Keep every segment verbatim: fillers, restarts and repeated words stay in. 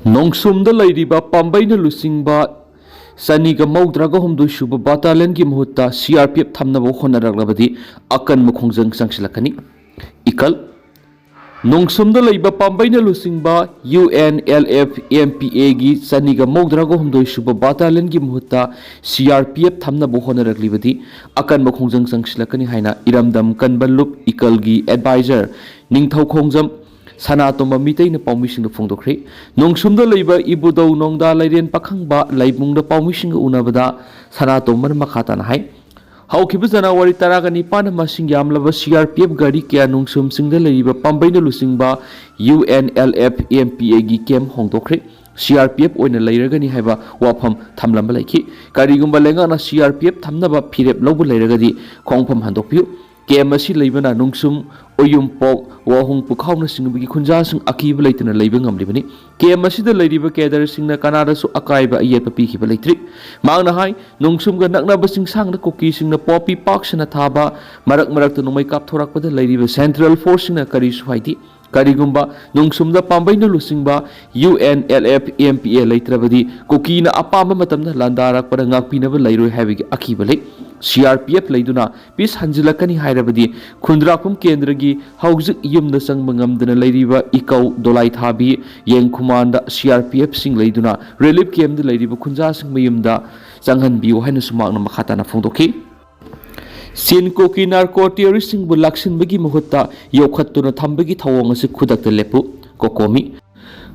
ꯅꯣꯡꯁꯨꯝꯗ ꯂꯩꯔꯤꯕ ꯄꯥꯝꯕꯩꯅ ꯂꯨꯆꯤꯡꯕ ꯆꯅꯤꯒ ꯃꯧꯗ꯭ꯔꯥꯒ ꯍꯨꯝꯗꯣꯏ ꯁꯨꯕ ꯕꯥꯇꯥꯂꯤꯌꯟꯒꯤ ꯃꯍꯨꯠꯇ ꯁꯤ ꯑꯥꯔ ꯄꯤ ꯑꯦꯐ ꯊꯝꯅꯕ ꯍꯣꯠꯅꯔꯛꯂꯕꯗꯤ ꯑꯀꯟꯕ ꯈꯣꯡꯖꯪ ꯆꯪꯁꯤꯜꯂꯛꯀꯅꯤ꯫ ꯏꯀꯜ꯫ ꯅꯣꯡꯁꯨꯝꯗ ꯂꯩꯕ ꯄꯥꯝꯕꯩꯅ ꯂꯨꯆꯤꯡꯕ U N L F M P ꯑꯦꯒꯤ ꯆꯅꯤꯒ ꯃꯧꯗ꯭ꯔꯥꯒ ꯍꯨꯝꯗꯣꯏ ꯁꯨꯕ ꯕꯥꯇꯥꯂꯤꯌꯟꯒꯤ ꯃꯍꯨꯠꯇ ꯁꯤ ꯑꯥꯔ ꯄꯤ ꯑꯦꯐ ꯊꯝꯅꯕ ꯍꯣꯠꯅꯔꯛꯂꯤꯕꯗꯤ ꯑꯀꯟꯕ ꯈꯣꯡꯖꯪ ꯆꯪꯁꯤꯜꯂꯛꯀꯅꯤ ꯍꯥꯏꯅ ꯏꯔꯝꯗꯝ ꯀꯟꯕ ꯂꯨꯞ ꯏꯀꯜꯒꯤ ꯑꯦꯗꯚꯥꯏꯖꯔ ꯅꯤꯡꯊꯧ ꯈꯣꯡꯖꯝ ꯁꯅꯥꯇꯣꯝꯕ ꯃꯤꯇꯩꯅ ꯄꯥꯎꯃꯤꯁꯤꯡꯗ ꯐꯣꯡꯗꯣꯛꯈ꯭ꯔꯦ꯫ ꯅꯣꯡꯁꯨꯝꯗ ꯂꯩꯕ ꯏꯕꯨꯙꯧ ꯅꯣꯡꯗꯥ ꯂꯩꯔꯦꯟ ꯄꯥꯈꯪꯕ ꯂꯩꯕꯨꯡꯗ ꯄꯥꯎꯃꯤꯁꯤꯡꯒ ꯎꯅꯕꯗ ꯁꯅꯥꯇꯣꯝꯕꯅ ꯃꯈꯥ ꯇꯥꯅ ꯍꯥꯏ, ꯍꯧꯈꯤꯕ ꯖꯅꯋꯥꯔꯤ ꯇꯔꯥꯒ ꯅꯤꯄꯥꯟꯗ ꯃꯁꯤꯡ ꯌꯥꯝꯂꯕ ꯁꯤ ꯑꯥꯔ ꯄꯤ ꯑꯦꯐ ꯒꯥꯔꯤ ꯀꯌꯥ ꯅꯣꯡꯁꯨꯝꯁꯤꯡꯗ ꯂꯩꯔꯤꯕ ꯄꯥꯝꯕꯩꯅ ꯂꯨꯆꯤꯡꯕ U N L F M P ꯑꯦꯒꯤ ꯀꯦꯝ ꯍꯣꯡꯗꯣꯛꯈ꯭ꯔꯦ꯫ ꯁꯤ ꯑꯥꯔ ꯄꯤ ꯑꯦꯐ ꯑꯣꯏꯅ ꯂꯩꯔꯒꯅꯤ ꯍꯥꯏꯕ ꯋꯥꯐꯝ ꯊꯝꯂꯝꯕ ꯂꯩꯈꯤ꯫ ꯀꯔꯤꯒꯨꯝꯕ ꯂꯩꯉꯥꯛꯅ ꯁꯤ ꯑꯥꯔ ꯄꯤ ꯑꯦꯐ ꯊꯝꯅꯕ ꯐꯤꯔꯦꯞ ꯂꯧꯕ ꯂꯩꯔꯒꯗꯤ ꯈꯣꯡꯐꯝ ꯍꯟꯗꯣꯛꯄꯤꯌꯨ꯫ ꯀꯦꯝ ꯑꯁꯤ ꯂꯩꯕꯅ ꯅꯣꯡꯁꯨꯝ, ꯑꯣꯌꯨꯝꯄꯣꯛ, ꯋꯥꯍꯣꯡ ꯄꯨꯈꯥꯎꯅꯆꯤꯡꯕꯒꯤ ꯈꯨꯟꯖꯥꯁꯤꯡ ꯑꯀꯤꯕ ꯂꯩꯇꯅ ꯂꯩꯕ ꯉꯝꯂꯤꯕꯅꯤ꯫ ꯀꯦꯝ ꯑꯁꯤꯗ ꯂꯩꯔꯤꯕ ꯀꯦꯗꯔꯁꯤꯡꯅ ꯀꯅꯥꯗꯁꯨ ꯑꯀꯥꯏꯕ ꯑꯌꯦꯠꯄ ꯄꯤꯈꯤꯕ ꯂꯩꯇ꯭ꯔꯤ꯫ ꯃꯍꯥꯛꯅ ꯍꯥꯏ, ꯅꯣꯡꯁꯨꯝꯒ ꯅꯛꯅꯕ ꯆꯤꯡꯁꯥꯡꯗ ꯀꯨꯀꯤꯁꯤꯡꯅ ꯄꯣꯄꯤ ꯄꯥꯛ ꯁꯟꯅ ꯊꯥꯕ, ꯃꯔꯛ ꯃꯔꯛꯇ ꯅꯣꯡꯃꯩ ꯀꯥꯞꯊꯣꯔꯛꯄꯗ ꯂꯩꯔꯤꯕ ꯁꯦꯟꯇ꯭ꯔꯦꯜ ꯐꯣꯔꯁꯁꯤꯡꯅ ꯀꯔꯤꯁꯨ ꯍꯥꯏꯗꯦ꯫ ꯀꯔꯤꯒꯨꯝꯕ ꯅꯣꯡꯁꯨꯝꯗ ꯄꯥꯝꯕꯩꯅ ꯂꯨꯆꯤꯡꯕ U N L F M P A ꯂꯩꯇ꯭ꯔꯕꯗꯤ ꯀꯨꯀꯤꯅ ꯑꯄꯥꯝꯕ ꯃꯇꯝꯗ ꯂꯥꯟꯗꯥꯔꯛꯄꯗ ꯉꯥꯛꯄꯤꯅꯕ ꯂꯩꯔꯣꯏ ꯍꯥꯏꯕꯒꯤ ꯑꯀꯤꯕ ꯂꯩ꯫ ꯁꯤ ꯑꯥꯔ ꯄꯤ ꯑꯦꯐ ꯂꯩꯗꯨꯅ ꯄꯤꯁ ꯍꯟꯖꯤꯜꯂꯛꯀꯅꯤ ꯍꯥꯏꯔꯕꯗꯤ ꯈꯨꯟꯗ꯭ꯔꯥꯛꯄꯝ ꯀꯦꯟꯗ꯭ꯔꯒꯤ ꯍꯧꯖꯤꯛ ꯌꯨꯝꯗ ꯆꯪꯕ ꯉꯝꯗꯅ ꯂꯩꯔꯤꯕ ꯏꯀꯧ ꯗꯣꯂꯥꯏꯊꯥꯕꯤ ꯌꯦꯡꯈꯨꯃꯥꯟꯗ ꯁꯤ ꯑꯥꯔ ꯄꯤ ꯑꯦꯐꯁꯤꯡ ꯂꯩꯗꯨꯅ ꯔꯤꯂꯤꯐ ꯀꯦꯝꯗ ꯂꯩꯔꯤꯕ ꯈꯨꯟꯖꯥꯁꯤꯡ ꯃꯌꯨꯝꯗ ꯆꯪꯍꯟꯕꯤꯌꯨ ꯍꯥꯏꯅꯁꯨ ꯃꯍꯥꯛꯅ ꯃꯈꯥ ꯇꯥꯅ ꯐꯣꯡꯗꯣꯛꯈꯤ꯫ ꯆꯤꯟ ꯀꯣꯀꯤ ꯅꯥꯔꯀꯣ ꯇꯦꯔꯣꯔꯤꯁꯁꯤꯡꯕꯨ ꯂꯥꯛꯁꯤꯟꯕꯒꯤ ꯃꯍꯨꯠꯇ ꯌꯣꯛꯈꯠꯇꯨꯅ ꯊꯝꯕꯒꯤ ꯊꯧꯑꯣꯡ ꯑꯁꯤ ꯈꯨꯗꯛꯇ ꯂꯦꯞꯄꯨ꯫ ꯀꯣꯀꯣꯃꯤ꯫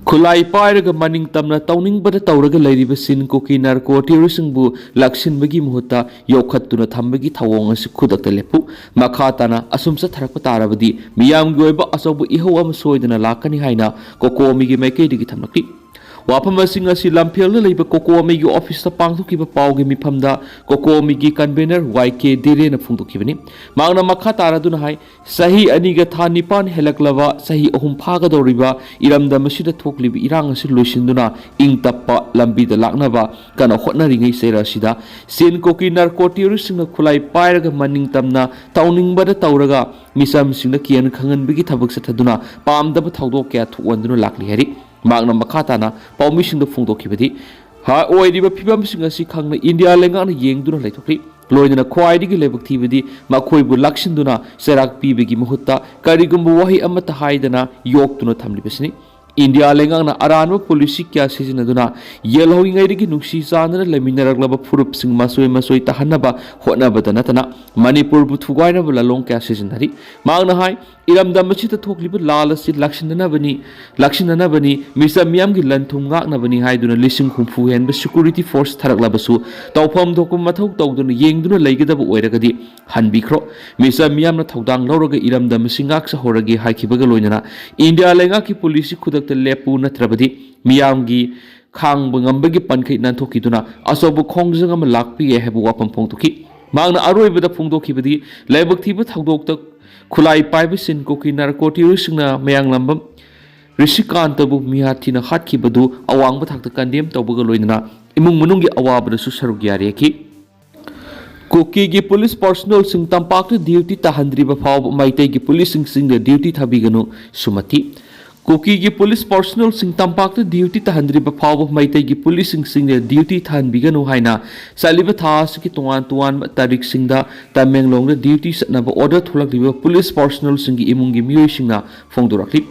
ꯈꯨꯠꯂꯥꯏ ꯄꯥꯏꯔꯒ ꯃꯅꯤꯡ ꯇꯝꯅ ꯇꯧꯅꯤꯡꯕꯗ ꯇꯧꯔꯒ ꯂꯩꯔꯤꯕ ꯆꯤꯟ ꯀꯣꯀꯤ ꯅꯥꯔꯀꯣ ꯇꯦꯔꯣꯔꯤꯁꯁꯤꯡꯕꯨ ꯂꯥꯛꯁꯤꯟꯕꯒꯤ ꯃꯍꯨꯠꯇ ꯌꯣꯛꯈꯠꯇꯨꯅ ꯊꯝꯕꯒꯤ ꯊꯧꯑꯣꯡ ꯑꯁꯤ ꯈꯨꯗꯛꯇ ꯂꯦꯞꯄꯨ꯫ ꯃꯈꯥ ꯇꯥꯅ ꯑꯁꯨꯝ ꯆꯠꯊꯔꯛꯄ ꯇꯥꯔꯕꯗꯤ ꯃꯤꯌꯥꯝꯒꯤ ꯑꯣꯏꯕ ꯑꯆꯧꯕ ꯏꯍꯧ ꯑꯃ ꯁꯣꯏꯗꯅ ꯂꯥꯛꯀꯅꯤ ꯍꯥꯏꯅ ꯀꯣꯀꯣꯃꯤꯒꯤ ꯃꯥꯏꯀꯩꯗꯒꯤ ꯊꯝꯂꯛꯂꯤ꯫ ꯋꯥꯐꯝꯁꯤꯡ ꯑꯁꯤ ꯂꯝꯐꯦꯜꯗ ꯂꯩꯕ ꯀꯣꯀꯣꯃꯤꯒꯤ ꯑꯣꯐꯤꯁꯇ ꯄꯥꯡꯊꯣꯛꯈꯤꯕ ꯄꯥꯎꯒꯤ ꯃꯤꯐꯝꯗ ꯀꯣꯀꯣꯃꯤꯒꯤ ꯀꯟꯚꯦꯅꯔ ꯋꯥꯏ ꯀꯦ ꯗꯤꯔꯦꯅ ꯐꯣꯡꯗꯣꯛꯈꯤꯕꯅꯤ꯫ ꯃꯍꯥꯛꯅ ꯃꯈꯥ ꯇꯥꯔꯗꯨꯅ ꯍꯥꯏ, ꯆꯍꯤ ꯑꯅꯤꯒ ꯊꯥ ꯅꯤꯄꯥꯟ ꯍꯦꯜꯂꯛꯂꯕ ꯆꯍꯤ ꯑꯍꯨꯝ ꯐꯥꯒꯗꯧꯔꯤꯕ ꯏꯔꯝꯗꯝ ꯑꯁꯤꯗ ꯊꯣꯛꯂꯤꯕ ꯏꯔꯥꯡ ꯑꯁꯤ ꯂꯣꯏꯁꯤꯟꯗꯨꯅ ꯏꯪ ꯇꯞꯄ ꯂꯝꯕꯤꯗ ꯂꯥꯛꯅꯕ ꯀꯟꯅ ꯍꯣꯠꯅꯔꯤꯉꯩ ꯆꯩꯔ ꯑꯁꯤꯗ ꯆꯤꯟ ꯀꯣꯀꯤ ꯅꯥꯔꯀꯣ ꯇꯦꯔꯣꯔꯤꯁꯁꯤꯡꯅ ꯈꯨꯠꯂꯥꯏ ꯄꯥꯏꯔꯒ ꯃꯅꯤꯡ ꯇꯝꯅ ꯇꯧꯅꯤꯡꯕꯗ ꯇꯧꯔꯒ ꯃꯤꯆꯝꯁꯤꯡꯗ ꯀꯤꯍꯟ ꯈꯪꯍꯟꯕꯒꯤ ꯊꯕꯛ ꯆꯠꯊꯗꯨꯅ ꯄꯥꯝꯗꯕ ꯊꯧꯗꯣꯛ ꯀꯌꯥ ꯊꯣꯛꯍꯟꯗꯨꯅ ꯂꯥꯛꯂꯤ ꯍꯥꯏꯔꯤ꯫ ꯃꯍꯥꯛꯅ ꯃꯈꯥ ꯇꯥꯅ ꯄꯥꯎꯃꯤꯁꯤꯡꯗ ꯐꯣꯡꯗꯣꯛꯈꯤꯕꯗꯤ, ꯍꯥ, ꯑꯣꯏꯔꯤꯕ ꯐꯤꯕꯝꯁꯤꯡ ꯑꯁꯤ ꯈꯪꯅ ꯏꯟꯗꯤꯌꯥ ꯂꯩꯉꯥꯛꯅ ꯌꯦꯡꯗꯨꯅ ꯂꯩꯊꯣꯛꯂꯤ꯫ ꯂꯣꯏꯅꯅ ꯈ꯭ꯋꯥꯏꯗꯒꯤ ꯂꯥꯏꯕꯛ ꯊꯤꯕꯗꯤ ꯃꯈꯣꯏꯕꯨ ꯂꯥꯛꯁꯤꯟꯗꯨꯅ ꯆꯩꯔꯥꯛ ꯄꯤꯕꯒꯤ ꯃꯍꯨꯠꯇ ꯀꯔꯤꯒꯨꯝꯕ ꯋꯥꯍꯩ ꯑꯃꯠꯇ ꯍꯥꯏꯗꯅ ꯌꯣꯛꯇꯨꯅ ꯊꯝꯂꯤꯕꯁꯤꯅꯤ꯫ ꯏꯟꯗꯤꯌꯥ ꯂꯩꯉꯥꯛꯅ ꯑꯔꯥꯟꯕ ꯄꯣꯂꯤꯁꯤ ꯀꯌꯥ ꯁꯤꯖꯤꯟꯅꯗꯨꯅ ꯌꯦꯜꯍꯧꯔꯤꯉꯩꯗꯒꯤ ꯅꯨꯡꯁꯤ ꯆꯥꯟꯅꯅ ꯂꯩꯃꯤꯟꯅꯔꯛꯂꯕ ꯐꯨꯔꯨꯞꯁꯤꯡ ꯃꯆꯣꯏ ꯃꯆꯣꯏ ꯇꯥꯍꯟꯅꯕ ꯍꯣꯠꯅꯕꯗ ꯅꯠꯇꯅ ꯃꯅꯤꯄꯨꯔꯕꯨ ꯊꯨꯒꯥꯏꯅꯕ ꯂꯥꯂꯣꯡ ꯀꯌꯥ ꯁꯤꯖꯤꯟꯅꯔꯤ꯫ ꯃꯍꯥꯛꯅ ꯍꯥꯏ, ꯏꯔꯝꯗꯝ ꯑꯁꯤꯗ ꯊꯣꯛꯂꯤꯕ ꯂꯥꯜ ꯑꯁꯤ ꯂꯥꯛꯁꯤꯟꯅꯅꯕꯅꯤ, ꯂꯥꯛꯁꯤꯟꯅꯅꯕꯅꯤ, ꯃꯤꯆꯝ ꯃꯤꯌꯥꯝꯒꯤ ꯂꯟ ꯊꯨꯝ ꯉꯥꯛꯅꯕꯅꯤ ꯍꯥꯏꯗꯨꯅ ꯂꯤꯁꯤꯡ ꯍꯨꯝꯐꯨ ꯍꯦꯟꯕ ꯁꯦꯀ꯭ꯌꯨꯔꯤꯇꯤ ꯐꯣꯔꯁ ꯊꯥꯔꯛꯂꯕꯁꯨ ꯇꯧꯐꯝ ꯊꯣꯛꯄ ꯃꯊꯧ ꯇꯧꯗꯨꯅ ꯌꯦꯡꯗꯨꯅ ꯂꯩꯒꯗꯕ ꯑꯣꯏꯔꯒꯗꯤ ꯍꯟꯕꯤꯈ꯭ꯔꯣ꯫ ꯃꯤꯆꯝ ꯃꯤꯌꯥꯝꯅ ꯊꯧꯗꯥꯡ ꯂꯧꯔꯒ ꯏꯔꯝꯗꯝ ꯑꯁꯤ ꯉꯥꯛꯆꯍꯧꯔꯒꯦ ꯍꯥꯏꯈꯤꯕꯒ ꯂꯣꯏꯅꯅ ꯏꯟꯗꯤꯌꯥ ꯂꯩꯉꯥꯛꯀꯤ ꯄꯣꯂꯤꯁꯤ ꯈꯨꯗꯛꯇ ꯂꯦꯞꯄꯨ ꯅꯠꯇ꯭ꯔꯕꯗꯤ ꯃꯤꯌꯥꯝꯒꯤ ꯈꯥꯡꯕ ꯉꯝꯕꯒꯤ ꯄꯟꯈꯩ ꯅꯥꯟꯊꯣꯛꯈꯤꯗꯨꯅ ꯑꯆꯧꯕ ꯈꯣꯡꯖꯪ ꯑꯃ ꯂꯥꯛꯄ ꯌꯥꯏ ꯍꯥꯏꯕ ꯋꯥꯐꯝ ꯐꯣꯡꯗꯣꯛꯈꯤ꯫ ꯃꯍꯥꯛꯅ ꯑꯔꯣꯏꯕꯗ ꯐꯣꯡꯗꯣꯛꯈꯤꯕꯗꯤ ꯂꯥꯏꯕꯛ ꯊꯤꯕ ꯊꯧꯗꯣꯛꯇ ꯈꯨꯠꯂꯥꯏ ꯄꯥꯏꯕꯁꯤꯡ ꯀꯨꯀꯤ ꯅꯥꯔꯀꯣ ꯇꯦꯔꯣꯔꯤꯁꯁꯤꯡꯅ ꯃꯌꯥꯡꯂꯝꯕꯝ ꯔꯤꯁꯤꯀꯥꯟꯇꯕꯨ ꯃꯤꯍꯥꯠ ꯊꯤꯅ ꯍꯥꯠꯈꯤꯕꯗꯨ ꯑꯋꯥꯡꯕ ꯊꯥꯛꯇ ꯀꯟꯗꯦꯝ ꯇꯧꯕꯒ ꯂꯣꯏꯅꯅ ꯏꯃꯨꯡ ꯃꯅꯨꯡꯒꯤ ꯑꯋꯥꯕꯗꯁꯨ ꯁꯔꯨꯛ ꯌꯥꯔꯤ ꯍꯥꯏꯈꯤ꯫ ꯀꯨꯀꯤꯒꯤ ꯄꯨꯂꯤꯁ ꯄꯥꯔꯁꯣꯅꯦꯜꯁꯤꯡ ꯇꯝꯄꯥꯛꯇ ꯗ꯭ꯌꯨꯇꯤ ꯇꯥꯍꯟꯗ꯭ꯔꯤꯕ ꯐꯥꯎꯕ ꯃꯩꯇꯩꯒꯤ ꯄꯨꯂꯤꯁꯁꯤꯡꯗ ꯗ꯭ꯌꯨꯇꯤ ꯊꯥꯕꯤꯒꯅꯨ, ꯁꯨꯃꯇꯤ꯫ ꯀꯨꯀꯤꯒꯤ ꯄꯨꯂꯤꯁ ꯄꯥꯔꯁꯣꯅꯦꯜꯁꯤꯡ ꯇꯝꯄꯥꯛꯇ ꯗ꯭ꯌꯨꯇꯤ ꯇꯥꯍꯟꯗ꯭ꯔꯤꯕ ꯐꯥꯎꯕ ꯃꯩꯇꯩꯒꯤ ꯄꯨꯂꯤꯁꯁꯤꯡꯗ ꯗ꯭ꯌꯨꯇꯤ ꯊꯥꯍꯟꯕꯤꯒꯅꯨ ꯍꯥꯏꯅ ꯆꯠꯂꯤꯕ ꯊꯥ ꯑꯁꯤꯒꯤ ꯇꯣꯉꯥꯟ ꯇꯣꯉꯥꯟꯕ ꯇꯥꯔꯤꯛꯁꯤꯡꯗ ꯇꯃꯦꯡꯂꯣꯡꯗ ꯗ꯭ꯌꯨꯇꯤ ꯆꯠꯅꯕ ꯑꯣꯔꯗꯔ ꯊꯣꯛꯂꯛꯂꯤꯕ ꯄꯨꯂꯤꯁ ꯄꯥꯔꯁꯣꯅꯦꯜꯁꯤꯡꯒꯤ ꯏꯃꯨꯡꯒꯤ ꯃꯤꯑꯣꯏꯁꯤꯡꯅ ꯐꯣꯡꯗꯣꯔꯛꯂꯤ꯫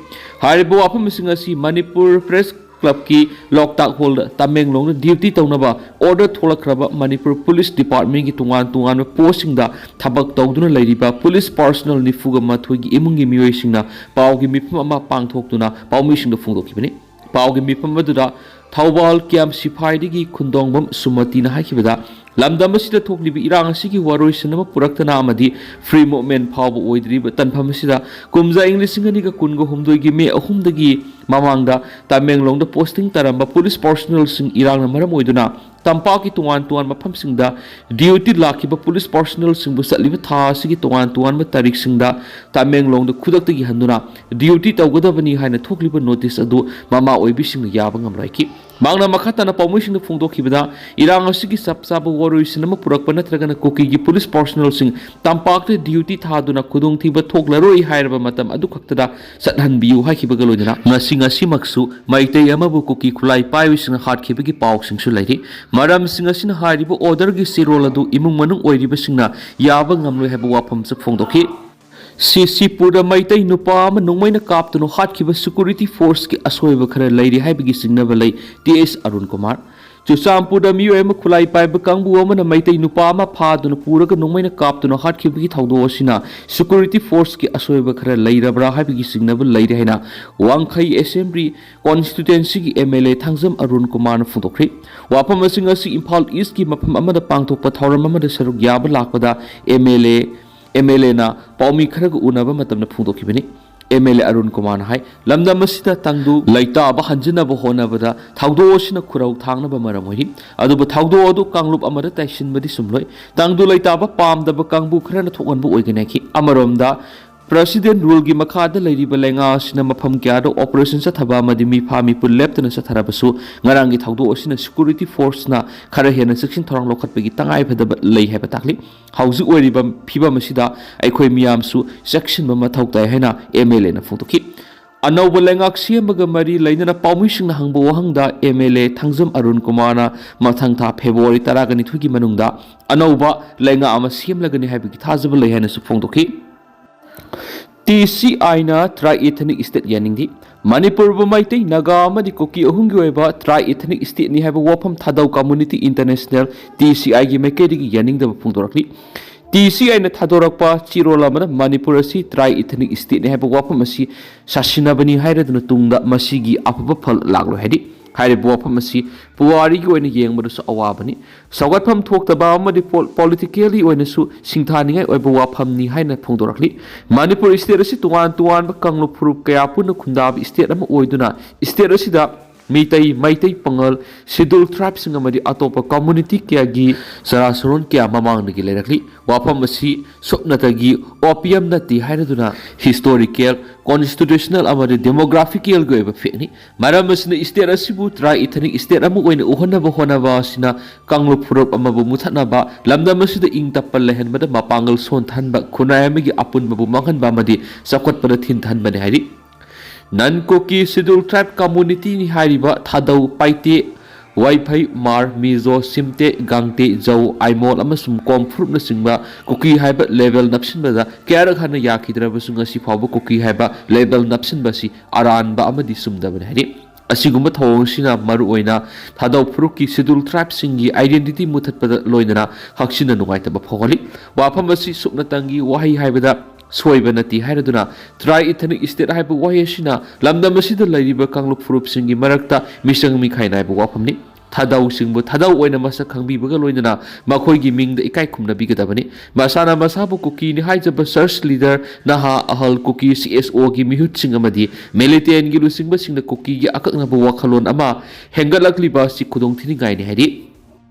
ꯍꯥꯏꯔꯤꯕ ꯋꯥꯐꯝꯁꯤꯡ ꯑꯁꯤ ꯃꯅꯤꯄꯨꯔ ꯄ꯭ꯔꯦꯁ ꯀ꯭ꯂꯕꯀꯤ ꯂꯣꯛꯇꯥꯛ ꯍꯣꯜꯗ ꯇꯃꯦꯡꯂꯣꯡꯗ ꯗ꯭ꯌꯨꯇꯤ ꯇꯧꯅꯕ ꯑꯣꯔꯗꯔ ꯊꯣꯛꯂꯛꯈ꯭ꯔꯕ ꯃꯅꯤꯄꯨꯔ ꯄꯨꯂꯤꯁ ꯗꯤꯄꯥꯔꯠꯃꯦꯟꯒꯤ ꯇꯣꯉꯥꯟ ꯇꯣꯉꯥꯟꯕ ꯄꯣꯁꯁꯤꯡꯗ ꯊꯕꯛ ꯇꯧꯗꯨꯅ ꯂꯩꯔꯤꯕ ꯄꯨꯂꯤꯁ ꯄꯥꯔꯁꯣꯅꯦꯜ ꯅꯤꯐꯨꯒ ꯃꯥꯊꯣꯏꯒꯤ ꯏꯃꯨꯡꯒꯤ ꯃꯤꯑꯣꯏꯁꯤꯡꯅ ꯄꯥꯎꯒꯤ ꯃꯤꯐꯝ ꯑꯃ ꯄꯥꯡꯊꯣꯛꯇꯨꯅ ꯄꯥꯎꯃꯤꯁꯤꯡꯗ ꯐꯣꯡꯗꯣꯛꯈꯤꯕꯅꯤ꯫ ꯄꯥꯎꯒꯤ ꯃꯤꯐꯝ ꯑꯗꯨꯗ ꯊꯧꯕꯥꯜ ꯀꯦꯝꯞ ꯁꯤꯐꯥꯏꯗꯒꯤ ꯈꯨꯟꯗꯣꯡꯕꯝ ꯁꯨꯃꯇꯤꯅ ꯍꯥꯏꯈꯤꯕꯗ, ꯂꯝꯗꯝ ꯑꯁꯤꯗ ꯊꯣꯛꯂꯤꯕ ꯏꯔꯥꯡ ꯑꯁꯤꯒꯤ ꯋꯥꯔꯣꯏꯁꯤꯟ ꯑꯃ ꯄꯨꯔꯛꯇꯅ ꯑꯃꯗꯤ ꯐ꯭ꯔꯤ ꯃꯨꯚꯃꯦꯟꯠ ꯐꯥꯎꯕ ꯑꯣꯏꯗ꯭ꯔꯤꯕ ꯇꯥꯟꯐꯝ ꯑꯁꯤꯗ ꯀꯨꯝꯖꯥ ꯏꯪ ꯂꯤꯁꯤꯡ ꯑꯅꯤꯒ ꯀꯨꯟꯒ ꯍꯨꯝꯗꯣꯏꯒꯤ ꯃꯦ ꯑꯍꯨꯝꯗꯒꯤ ꯃꯃꯥꯡꯗ ꯇꯃꯦꯡꯂꯣꯡꯗ ꯄꯣꯁꯇꯤꯡ ꯇꯥꯔꯝꯕ ꯄꯨꯂꯤꯁ ꯄꯥꯔꯁꯣꯅꯦꯜꯁꯤꯡ ꯏꯔꯥꯡꯅ ꯃꯔꯝ ꯑꯣꯏꯗꯨꯅ ꯇꯝꯄꯥꯛꯀꯤ ꯇꯣꯉꯥꯟ ꯇꯣꯉꯥꯟꯕ ꯃꯐꯝꯁꯤꯡꯗ ꯗ꯭ꯌꯨꯇꯤ ꯂꯥꯛꯈꯤꯕ ꯄꯨꯂꯤꯁ ꯄꯥꯔꯁꯣꯅꯦꯜꯁꯤꯡꯕꯨ ꯆꯠꯂꯤꯕ ꯊꯥ ꯑꯁꯤꯒꯤ ꯇꯣꯉꯥꯟ ꯇꯣꯉꯥꯟꯕ ꯇꯥꯔꯤꯛꯁꯤꯡꯗ ꯇꯃꯦꯡꯂꯣꯡꯗ ꯈꯨꯗꯛꯇꯒꯤ ꯍꯟꯗꯨꯅ ꯗ꯭ꯌꯨꯇꯤ ꯇꯧꯒꯗꯕꯅꯤ ꯍꯥꯏꯅ ꯊꯣꯛꯂꯤꯕ ꯅꯣꯇꯤꯁ ꯑꯗꯨ ꯃꯃꯥ ꯑꯣꯏꯕꯤꯁꯤꯡꯅ ꯌꯥꯕ ꯉꯝꯂꯣꯏꯈꯤ꯫ ꯃꯍꯥꯛꯅ ꯃꯈꯥ ꯇꯥꯅ ꯄꯥꯎꯃꯤꯁꯤꯡꯅ ꯐꯣꯡꯗꯣꯛꯈꯤꯕꯗ, ꯏꯔꯥꯡ ꯑꯁꯤꯒꯤ ꯆꯞ ꯆꯥꯕ ꯋꯥꯔꯣꯏꯁꯤꯟ ꯑꯃ ꯄꯨꯔꯛꯄ ꯅꯠꯇ꯭ꯔꯒꯅ ꯀꯨꯀꯤꯒꯤ ꯄꯨꯂꯤꯁ ꯄꯥꯔꯁꯣꯅꯦꯜꯁꯤꯡ ꯇꯝꯄꯥꯛꯇ ꯗ꯭ꯌꯨꯇꯤ ꯊꯥꯗꯨꯅ ꯈꯨꯗꯣꯡꯊꯤꯕ ꯊꯣꯛꯂꯔꯣꯏ ꯍꯥꯏꯔꯕ ꯃꯇꯝ ꯑꯗꯨ ꯈꯛꯇꯗ ꯆꯠꯍꯟꯕꯤꯌꯨ ꯍꯥꯏꯈꯤꯕꯒ ꯂꯣꯏꯅꯅ ꯉꯁꯤ, ꯉꯁꯤꯃꯛꯁꯨ ꯃꯩꯇꯩ ꯑꯃꯕꯨ ꯀꯨꯀꯤ ꯈꯨꯠꯂꯥꯏ ꯄꯥꯏꯕꯁꯤꯡꯅ ꯍꯥꯠꯈꯤꯕꯒꯤ ꯄꯥꯎꯁꯤꯡꯁꯨ ꯂꯩꯔꯤ꯫ ꯃꯔꯝꯁꯤꯡ ꯑꯁꯤꯅ ꯍꯥꯏꯔꯤꯕ ꯑꯣꯔꯗꯔꯒꯤ ꯆꯦꯔꯣꯜ ꯑꯗꯨ ꯏꯃꯨꯡ ꯃꯅꯨꯡ ꯑꯣꯏꯔꯤꯕꯁꯤꯡꯅ ꯌꯥꯕ ꯉꯝꯂꯣꯏ ꯍꯥꯏꯕ ꯋꯥꯐꯝꯁꯨ ꯐꯣꯡꯗꯣꯛꯈꯤ꯫ ꯁꯤꯁꯤꯄꯨꯔꯗ ꯃꯩꯇꯩ ꯅꯨꯄꯥ ꯑꯃ ꯅꯣꯡꯃꯩꯅ ꯀꯥꯞꯇꯨꯅ ꯍꯥꯠꯈꯤꯕ ꯁꯦꯀ꯭ꯌꯨꯔꯤꯇꯤ ꯐꯣꯔꯁꯀꯤ ꯑꯁꯣꯏꯕ ꯈꯔ ꯂꯩꯔꯤ ꯍꯥꯏꯕꯒꯤ ꯆꯤꯡꯅꯕ ꯂꯩ, ꯇꯤ ꯑꯦꯁ ꯑꯔꯨꯟ ꯀꯨꯃꯥꯔ꯫ ꯆꯨꯔꯆꯥꯟꯄꯨꯔꯗ ꯃꯤꯑꯣꯏ ꯑꯃ ꯈꯨꯠꯂꯥꯏ ꯄꯥꯏꯕ ꯀꯥꯡꯕꯨ ꯑꯃꯅ ꯃꯩꯇꯩ ꯅꯨꯄꯥ ꯑꯃ ꯐꯥꯗꯨꯅ ꯄꯨꯔꯒ ꯅꯣꯡꯃꯩꯅ ꯀꯥꯞꯇꯨꯅ ꯍꯥꯠꯈꯤꯕꯒꯤ ꯊꯧꯗꯣꯛ ꯑꯁꯤꯅ ꯁꯦꯀ꯭ꯌꯨꯔꯤꯇꯤ ꯐꯣꯔꯁꯀꯤ ꯑꯁꯣꯏꯕ ꯈꯔ ꯂꯩꯔꯕ꯭ꯔꯥ ꯍꯥꯏꯕꯒꯤ ꯆꯤꯡꯅꯕ ꯂꯩꯔꯦ ꯍꯥꯏꯅ ꯋꯥꯡꯈꯩ ꯑꯦꯁꯦꯝꯕ꯭ꯂꯤ ꯀꯣꯟꯁꯇꯤꯇ꯭ꯋꯦꯟꯁꯤꯒꯤ M L A Thangjam Arun ꯀꯨꯃꯥꯔꯅ ꯐꯣꯡꯗꯣꯛꯈ꯭ꯔꯦ꯫ ꯋꯥꯐꯝ ꯑꯁꯤꯡ ꯑꯁꯤ ꯏꯝꯐꯥꯜ ꯏꯁꯀꯤ ꯃꯐꯝ ꯑꯃꯗ ꯄꯥꯡꯊꯣꯛꯄ ꯊꯧꯔꯝ ꯑꯃꯗ ꯁꯔꯨꯛ ꯌꯥꯕ ꯂꯥꯛꯄꯗ M L A M L ꯑꯦꯅ ꯄꯥꯎꯃꯤ ꯈꯔꯒ ꯎꯅꯕ ꯃꯇꯝꯗ ꯐꯣꯡꯗꯣꯛꯈꯤꯕꯅꯤ꯫ ꯑꯦꯝ ꯑꯦꯜ ꯑꯦ ꯑꯔꯨꯟ ꯀꯨꯃꯥꯔꯅ ꯍꯥꯏ, ꯂꯝꯗꯝ ꯑꯁꯤꯗ ꯇꯪꯗꯨ ꯂꯩꯇꯥꯕ ꯍꯟꯖꯤꯟꯅꯕ ꯍꯣꯠꯅꯕꯗ ꯊꯧꯗꯣꯛ ꯑꯁꯤꯅ ꯈꯨꯔꯧ ꯊꯥꯡꯅꯕ ꯃꯔꯝ ꯑꯣꯏꯔꯤ꯫ ꯑꯗꯨꯕꯨ ꯊꯧꯗꯣꯛ ꯑꯗꯨ ꯀꯥꯡꯂꯨꯞ ꯑꯃꯗ ꯇꯥꯏꯁꯤꯟꯕꯗꯤ ꯆꯨꯝꯂꯣꯏ꯫ ꯇꯪꯗꯨ ꯂꯩꯇꯥꯕ ꯄꯥꯝꯗꯕ ꯀꯥꯡꯕꯨ ꯈꯔꯅ ꯊꯣꯛꯍꯟꯕ ꯑꯣꯏꯒꯅꯤ ꯍꯥꯏꯈꯤ꯫ ꯑꯃꯔꯣꯝꯗ, ꯄ꯭ꯔꯦꯁꯤꯗꯦꯟ ꯔꯨꯜꯒꯤ ꯃꯈꯥꯗ ꯂꯩꯔꯤꯕ ꯂꯩꯉꯥꯛ ꯑꯁꯤꯅ ꯃꯐꯝ ꯀꯌꯥꯗ ꯑꯣꯄꯔꯦꯁꯟ ꯆꯠꯊꯕ ꯑꯃꯗꯤ ꯃꯤꯐꯥ ꯃꯤꯄꯨꯟ ꯂꯦꯞꯇꯅ ꯆꯠꯊꯔꯕꯁꯨ, ꯉꯔꯥꯡꯒꯤ ꯊꯧꯗꯣꯛ ꯑꯁꯤꯅ ꯁꯦꯀ꯭ꯌꯨꯔꯤꯇꯤ ꯐꯣꯔꯁꯅ ꯈꯔ ꯍꯦꯟꯅ ꯆꯦꯛꯁꯤꯟ ꯊꯧꯔꯥꯡ ꯂꯧꯈꯠꯄꯒꯤ ꯇꯉꯥꯏꯐꯗꯕ ꯂꯩ ꯍꯥꯏꯕ ꯇꯥꯛꯂꯤ꯫ ꯍꯧꯖꯤꯛ ꯑꯣꯏꯔꯤꯕ ꯐꯤꯕꯝ ꯑꯁꯤꯗ ꯑꯩꯈꯣꯏ ꯃꯤꯌꯥꯝꯁꯨ ꯆꯦꯛꯁꯤꯟꯕ ꯃꯊꯧ ꯇꯥꯏ ꯍꯥꯏꯅ ꯑꯦꯝ ꯑꯦꯜ ꯑꯦꯅ ꯐꯣꯡꯗꯣꯛꯈꯤ꯫ ꯑꯅꯧꯕ ꯂꯩꯉꯥꯛ ꯁꯦꯝꯕꯒ ꯃꯔꯤ ꯂꯩꯅꯅ ꯄꯥꯎꯃꯤꯁꯤꯡꯅ ꯍꯪꯕ ꯋꯥꯍꯪꯗ M L A Thangjam Arun ꯀꯨꯃꯥꯔꯅ ꯃꯊꯪ ꯊꯥ ꯐꯦꯕ꯭ꯔꯨꯋꯥꯔꯤ ꯇꯔꯥꯒ ꯅꯤꯊꯣꯏꯒꯤ ꯃꯅꯨꯡꯗ ꯑꯅꯧꯕ ꯂꯩꯉꯥꯛ ꯑꯃ ꯁꯦꯝꯂꯒꯅꯤ ꯍꯥꯏꯕꯒꯤ ꯊꯥꯖꯕ ꯂꯩ ꯍꯥꯏꯅꯁꯨ ꯐꯣꯡꯗꯣꯛꯈꯤ꯫ ꯇꯤ ꯁꯤ ꯑꯥꯏꯅ ꯇ꯭ꯔꯥꯏ ꯏꯊꯅꯤꯛ ꯁ꯭ꯇꯦꯠ ꯌꯥꯅꯤꯡꯗꯦ꯫ ꯃꯅꯤꯄꯨꯔꯕꯨ ꯃꯩꯇꯩ, ꯅꯥꯒꯥ ꯑꯃꯗꯤ ꯀꯨꯀꯤ ꯑꯍꯨꯝꯒꯤ ꯑꯣꯏꯕ ꯇ꯭ꯔꯥꯏ ꯏꯊꯅꯤꯛ ꯁ꯭ꯇꯦꯠꯅꯤ ꯍꯥꯏꯕ ꯋꯥꯐꯝ ꯊꯥꯗꯧ ꯀꯝꯃ꯭ꯌꯨꯅꯤꯇꯤ ꯏꯟꯇꯔꯅꯦꯁꯅꯦꯜ, ꯇꯤ ꯁꯤ ꯑꯥꯏꯒꯤ ꯃꯥꯏꯀꯩꯗꯒꯤ ꯌꯥꯅꯤꯡꯗꯕ ꯐꯣꯡꯗꯣꯔꯛꯂꯤ꯫ ꯇꯤ ꯁꯤ ꯑꯥꯏꯅ ꯊꯥꯗꯣꯔꯛꯄ ꯆꯦꯔꯣꯜ ꯑꯃꯅ ꯃꯅꯤꯄꯨꯔ ꯑꯁꯤ ꯇ꯭ꯔꯥꯏ ꯏꯊꯅꯤꯛ ꯁ꯭ꯇꯦꯠꯅꯤ ꯍꯥꯏꯕ ꯋꯥꯐꯝ ꯑꯁꯤ ꯁꯥꯁꯤꯟꯅꯕꯅꯤ ꯍꯥꯏꯔꯗꯨꯅ ꯇꯨꯡꯗ ꯃꯁꯤꯒꯤ ꯑꯐꯕ ꯐꯜ ꯂꯥꯛꯂꯣꯏ ꯍꯥꯏꯔꯤ꯫ ꯍꯥꯏꯔꯤꯕ ꯋꯥꯐꯝ ꯑꯁꯤ ꯄꯨꯋꯥꯔꯤꯒꯤ ꯑꯣꯏꯅ ꯌꯦꯡꯕꯗꯁꯨ ꯑꯋꯥꯕꯅꯤ꯫ ꯁꯧꯒꯠꯐꯝ ꯊꯣꯛꯇꯕ ꯑꯃꯗꯤ ꯄꯣ-, ꯄꯣꯂꯤꯇꯤꯀꯦꯜꯂꯤ ꯑꯣꯏꯅꯁꯨ ꯁꯤꯡꯊꯥꯅꯤꯡꯉꯥꯏ ꯑꯣꯏꯕ ꯋꯥꯐꯝꯅꯤ ꯍꯥꯏꯅ ꯐꯣꯡꯗꯣꯔꯛꯂꯤ꯫ ꯃꯅꯤꯄꯨꯔ ꯁ꯭ꯇꯦꯠ ꯑꯁꯤ ꯇꯣꯉꯥꯟ ꯇꯣꯉꯥꯟꯕ ꯀꯥꯡꯂꯨꯞ ꯐꯨꯔꯨꯞ ꯀꯌꯥ ꯄꯨꯟꯅ ꯈꯨꯟꯗꯥꯕ ꯁ꯭ꯇꯦꯠ ꯑꯃ ꯑꯣꯏꯗꯨꯅ ꯁ꯭ꯇꯦꯠ ꯑꯁꯤꯗ ꯃꯤꯇꯩ, ꯃꯩꯇꯩ ꯄꯥꯉꯜ, Scheduled Tribeꯁꯤꯡ ꯑꯃꯗꯤ ꯑꯇꯣꯞꯄ community ꯀꯌꯥꯒꯤ ꯆꯔꯥ ꯁꯨꯔꯣꯟ ꯀꯌꯥ ꯃꯃꯥꯡꯗꯒꯤ ꯂꯩꯔꯛꯂꯤ꯫ ꯋꯥꯐꯝ ꯑꯁꯤ ꯁꯨꯞꯅꯇꯒꯤ opium ꯅꯠꯇꯦ ꯍꯥꯏꯅꯗꯨꯅ historical, constitutional ꯑꯃꯗꯤ demographicalꯒꯤ ꯑꯣꯏꯕ factꯅꯤ꯫ ꯃꯔꯝ ꯑꯁꯤꯅ state ꯑꯁꯤꯕꯨ tri-ethnic state ꯑꯃ ꯑꯣꯏꯅ ꯎꯍꯟꯅꯕ ꯍꯣꯠꯅꯕ ꯑꯁꯤꯅ ꯀꯥꯡꯂꯨꯞ ꯐꯨꯔꯨꯞ ꯑꯃꯕꯨ ꯃꯨꯊꯠꯅꯕ, ꯂꯝꯗꯝ ꯑꯁꯤꯗ ꯏꯪ ꯇꯞꯄ ꯂꯩꯍꯟꯕꯗ ꯃꯄꯥꯡꯒꯜ ꯁꯣꯟꯊꯍꯟꯕ, ꯈꯨꯟꯅꯥꯏ ꯑꯃꯒꯤ ꯑꯄꯨꯟꯕꯕꯨ ꯃꯥꯡꯍꯟꯕ ꯑꯃꯗꯤ ꯆꯥꯎꯈꯠꯄꯗ ꯊꯤꯟꯊꯍꯟꯕꯅꯤ ꯍꯥꯏꯔꯤ꯫ Non-Kuki Scheduled Tribe communityꯅꯤ ꯍꯥꯏꯔꯤꯕ ꯊꯥꯗꯧ, ꯄꯥꯏꯇꯦ, ꯋꯥꯏꯐꯩ, ꯃꯥꯔ, ꯃꯤꯖꯣ, ꯁꯤꯝꯇꯦ, ꯒꯥꯡꯇꯦ, ꯖꯧ, ꯑꯥꯏꯃꯣꯜ ꯑꯃꯁꯨꯡ ꯀꯣꯝ ꯐꯨꯔꯨꯞꯅꯆꯤꯡꯕ ꯀꯨꯀꯤ ꯍꯥꯏꯕ label ꯅꯞꯁꯤꯟꯕꯗ ꯀꯌꯥꯔꯛ ꯍꯟꯅ ꯌꯥꯈꯤꯗ꯭ꯔꯕꯁꯨ ꯉꯁꯤ ꯐꯥꯎꯕ ꯀꯨꯀꯤ ꯍꯥꯏꯕ label ꯅꯞꯁꯤꯟꯕ ꯑꯁꯤ ꯑꯔꯥꯟꯕ ꯑꯃꯗꯤ ꯆꯨꯝꯗꯕꯅꯤ ꯍꯥꯏꯔꯤ꯫ ꯑꯁꯤꯒꯨꯝꯕ ꯊꯧꯑꯣꯡꯁꯤꯅ ꯃꯔꯨꯑꯣꯏꯅ ꯊꯥꯗꯧ ꯐꯨꯔꯨꯞꯀꯤ Scheduled Tribeꯁꯤꯡꯒꯤ identity ꯃꯨꯊꯠꯄꯗ ꯂꯣꯏꯅꯅ ꯍꯛꯆꯤꯟꯅ ꯅꯨꯡꯉꯥꯏꯇꯕ ꯐꯥꯎꯍꯜꯂꯤ꯫ ꯋꯥꯐꯝ ꯑꯁꯤ ꯁꯨꯞꯅꯇꯪꯒꯤ ꯋꯥꯍꯩ ꯍꯥꯏꯕꯗ ꯁꯣꯏꯕ ꯅꯠꯇꯦ ꯍꯥꯏꯔꯗꯨꯅ, tri-ethnic state ꯍꯥꯏꯕ ꯋꯥꯍꯩ ꯑꯁꯤꯅ ꯂꯝꯗꯝ ꯑꯁꯤꯗ ꯂꯩꯔꯤꯕ ꯀꯥꯡꯂꯨꯞ ꯐꯨꯔꯨꯞꯁꯤꯡꯒꯤ ꯃꯔꯛꯇ ꯃꯤꯆꯪ ꯃꯤꯈꯥꯏ ꯅꯥꯏꯕ ꯋꯥꯐꯝꯅꯤ꯫ ꯊꯥꯗꯧꯁꯤꯡꯕꯨ ꯊꯥꯗꯧ ꯑꯣꯏꯅ ꯃꯁꯛ ꯈꯪꯕꯤꯕꯒ ꯂꯣꯏꯅꯅ ꯃꯈꯣꯏꯒꯤ ꯃꯤꯡꯗ ꯏꯀꯥꯏ ꯈꯨꯝꯅꯕꯤꯒꯗꯕꯅꯤ꯫ ꯃꯁꯥꯅ ꯃꯁꯥꯕꯨ ꯀꯨꯀꯤꯅꯤ ꯍꯥꯏꯖꯕ church leader, ꯅꯍꯥ, ꯑꯍꯜ, ꯀꯨꯀꯤ, CSOꯒꯤ ꯃꯤꯍꯨꯠꯁꯤꯡ ꯑꯃꯗꯤ militantꯒꯤ ꯂꯨꯆꯤꯡꯕꯁꯤꯡꯅ ꯀꯨꯀꯤꯒꯤ ꯑꯀꯛꯅꯕ ꯋꯥꯈꯜꯂꯣꯟ ꯑꯃ ꯍꯦꯟꯒꯠꯂꯛꯂꯤꯕ ꯑꯁꯤ ꯈꯨꯗꯣꯡꯊꯤꯅꯤꯡꯉꯥꯏꯅꯤ ꯍꯥꯏꯔꯤ꯫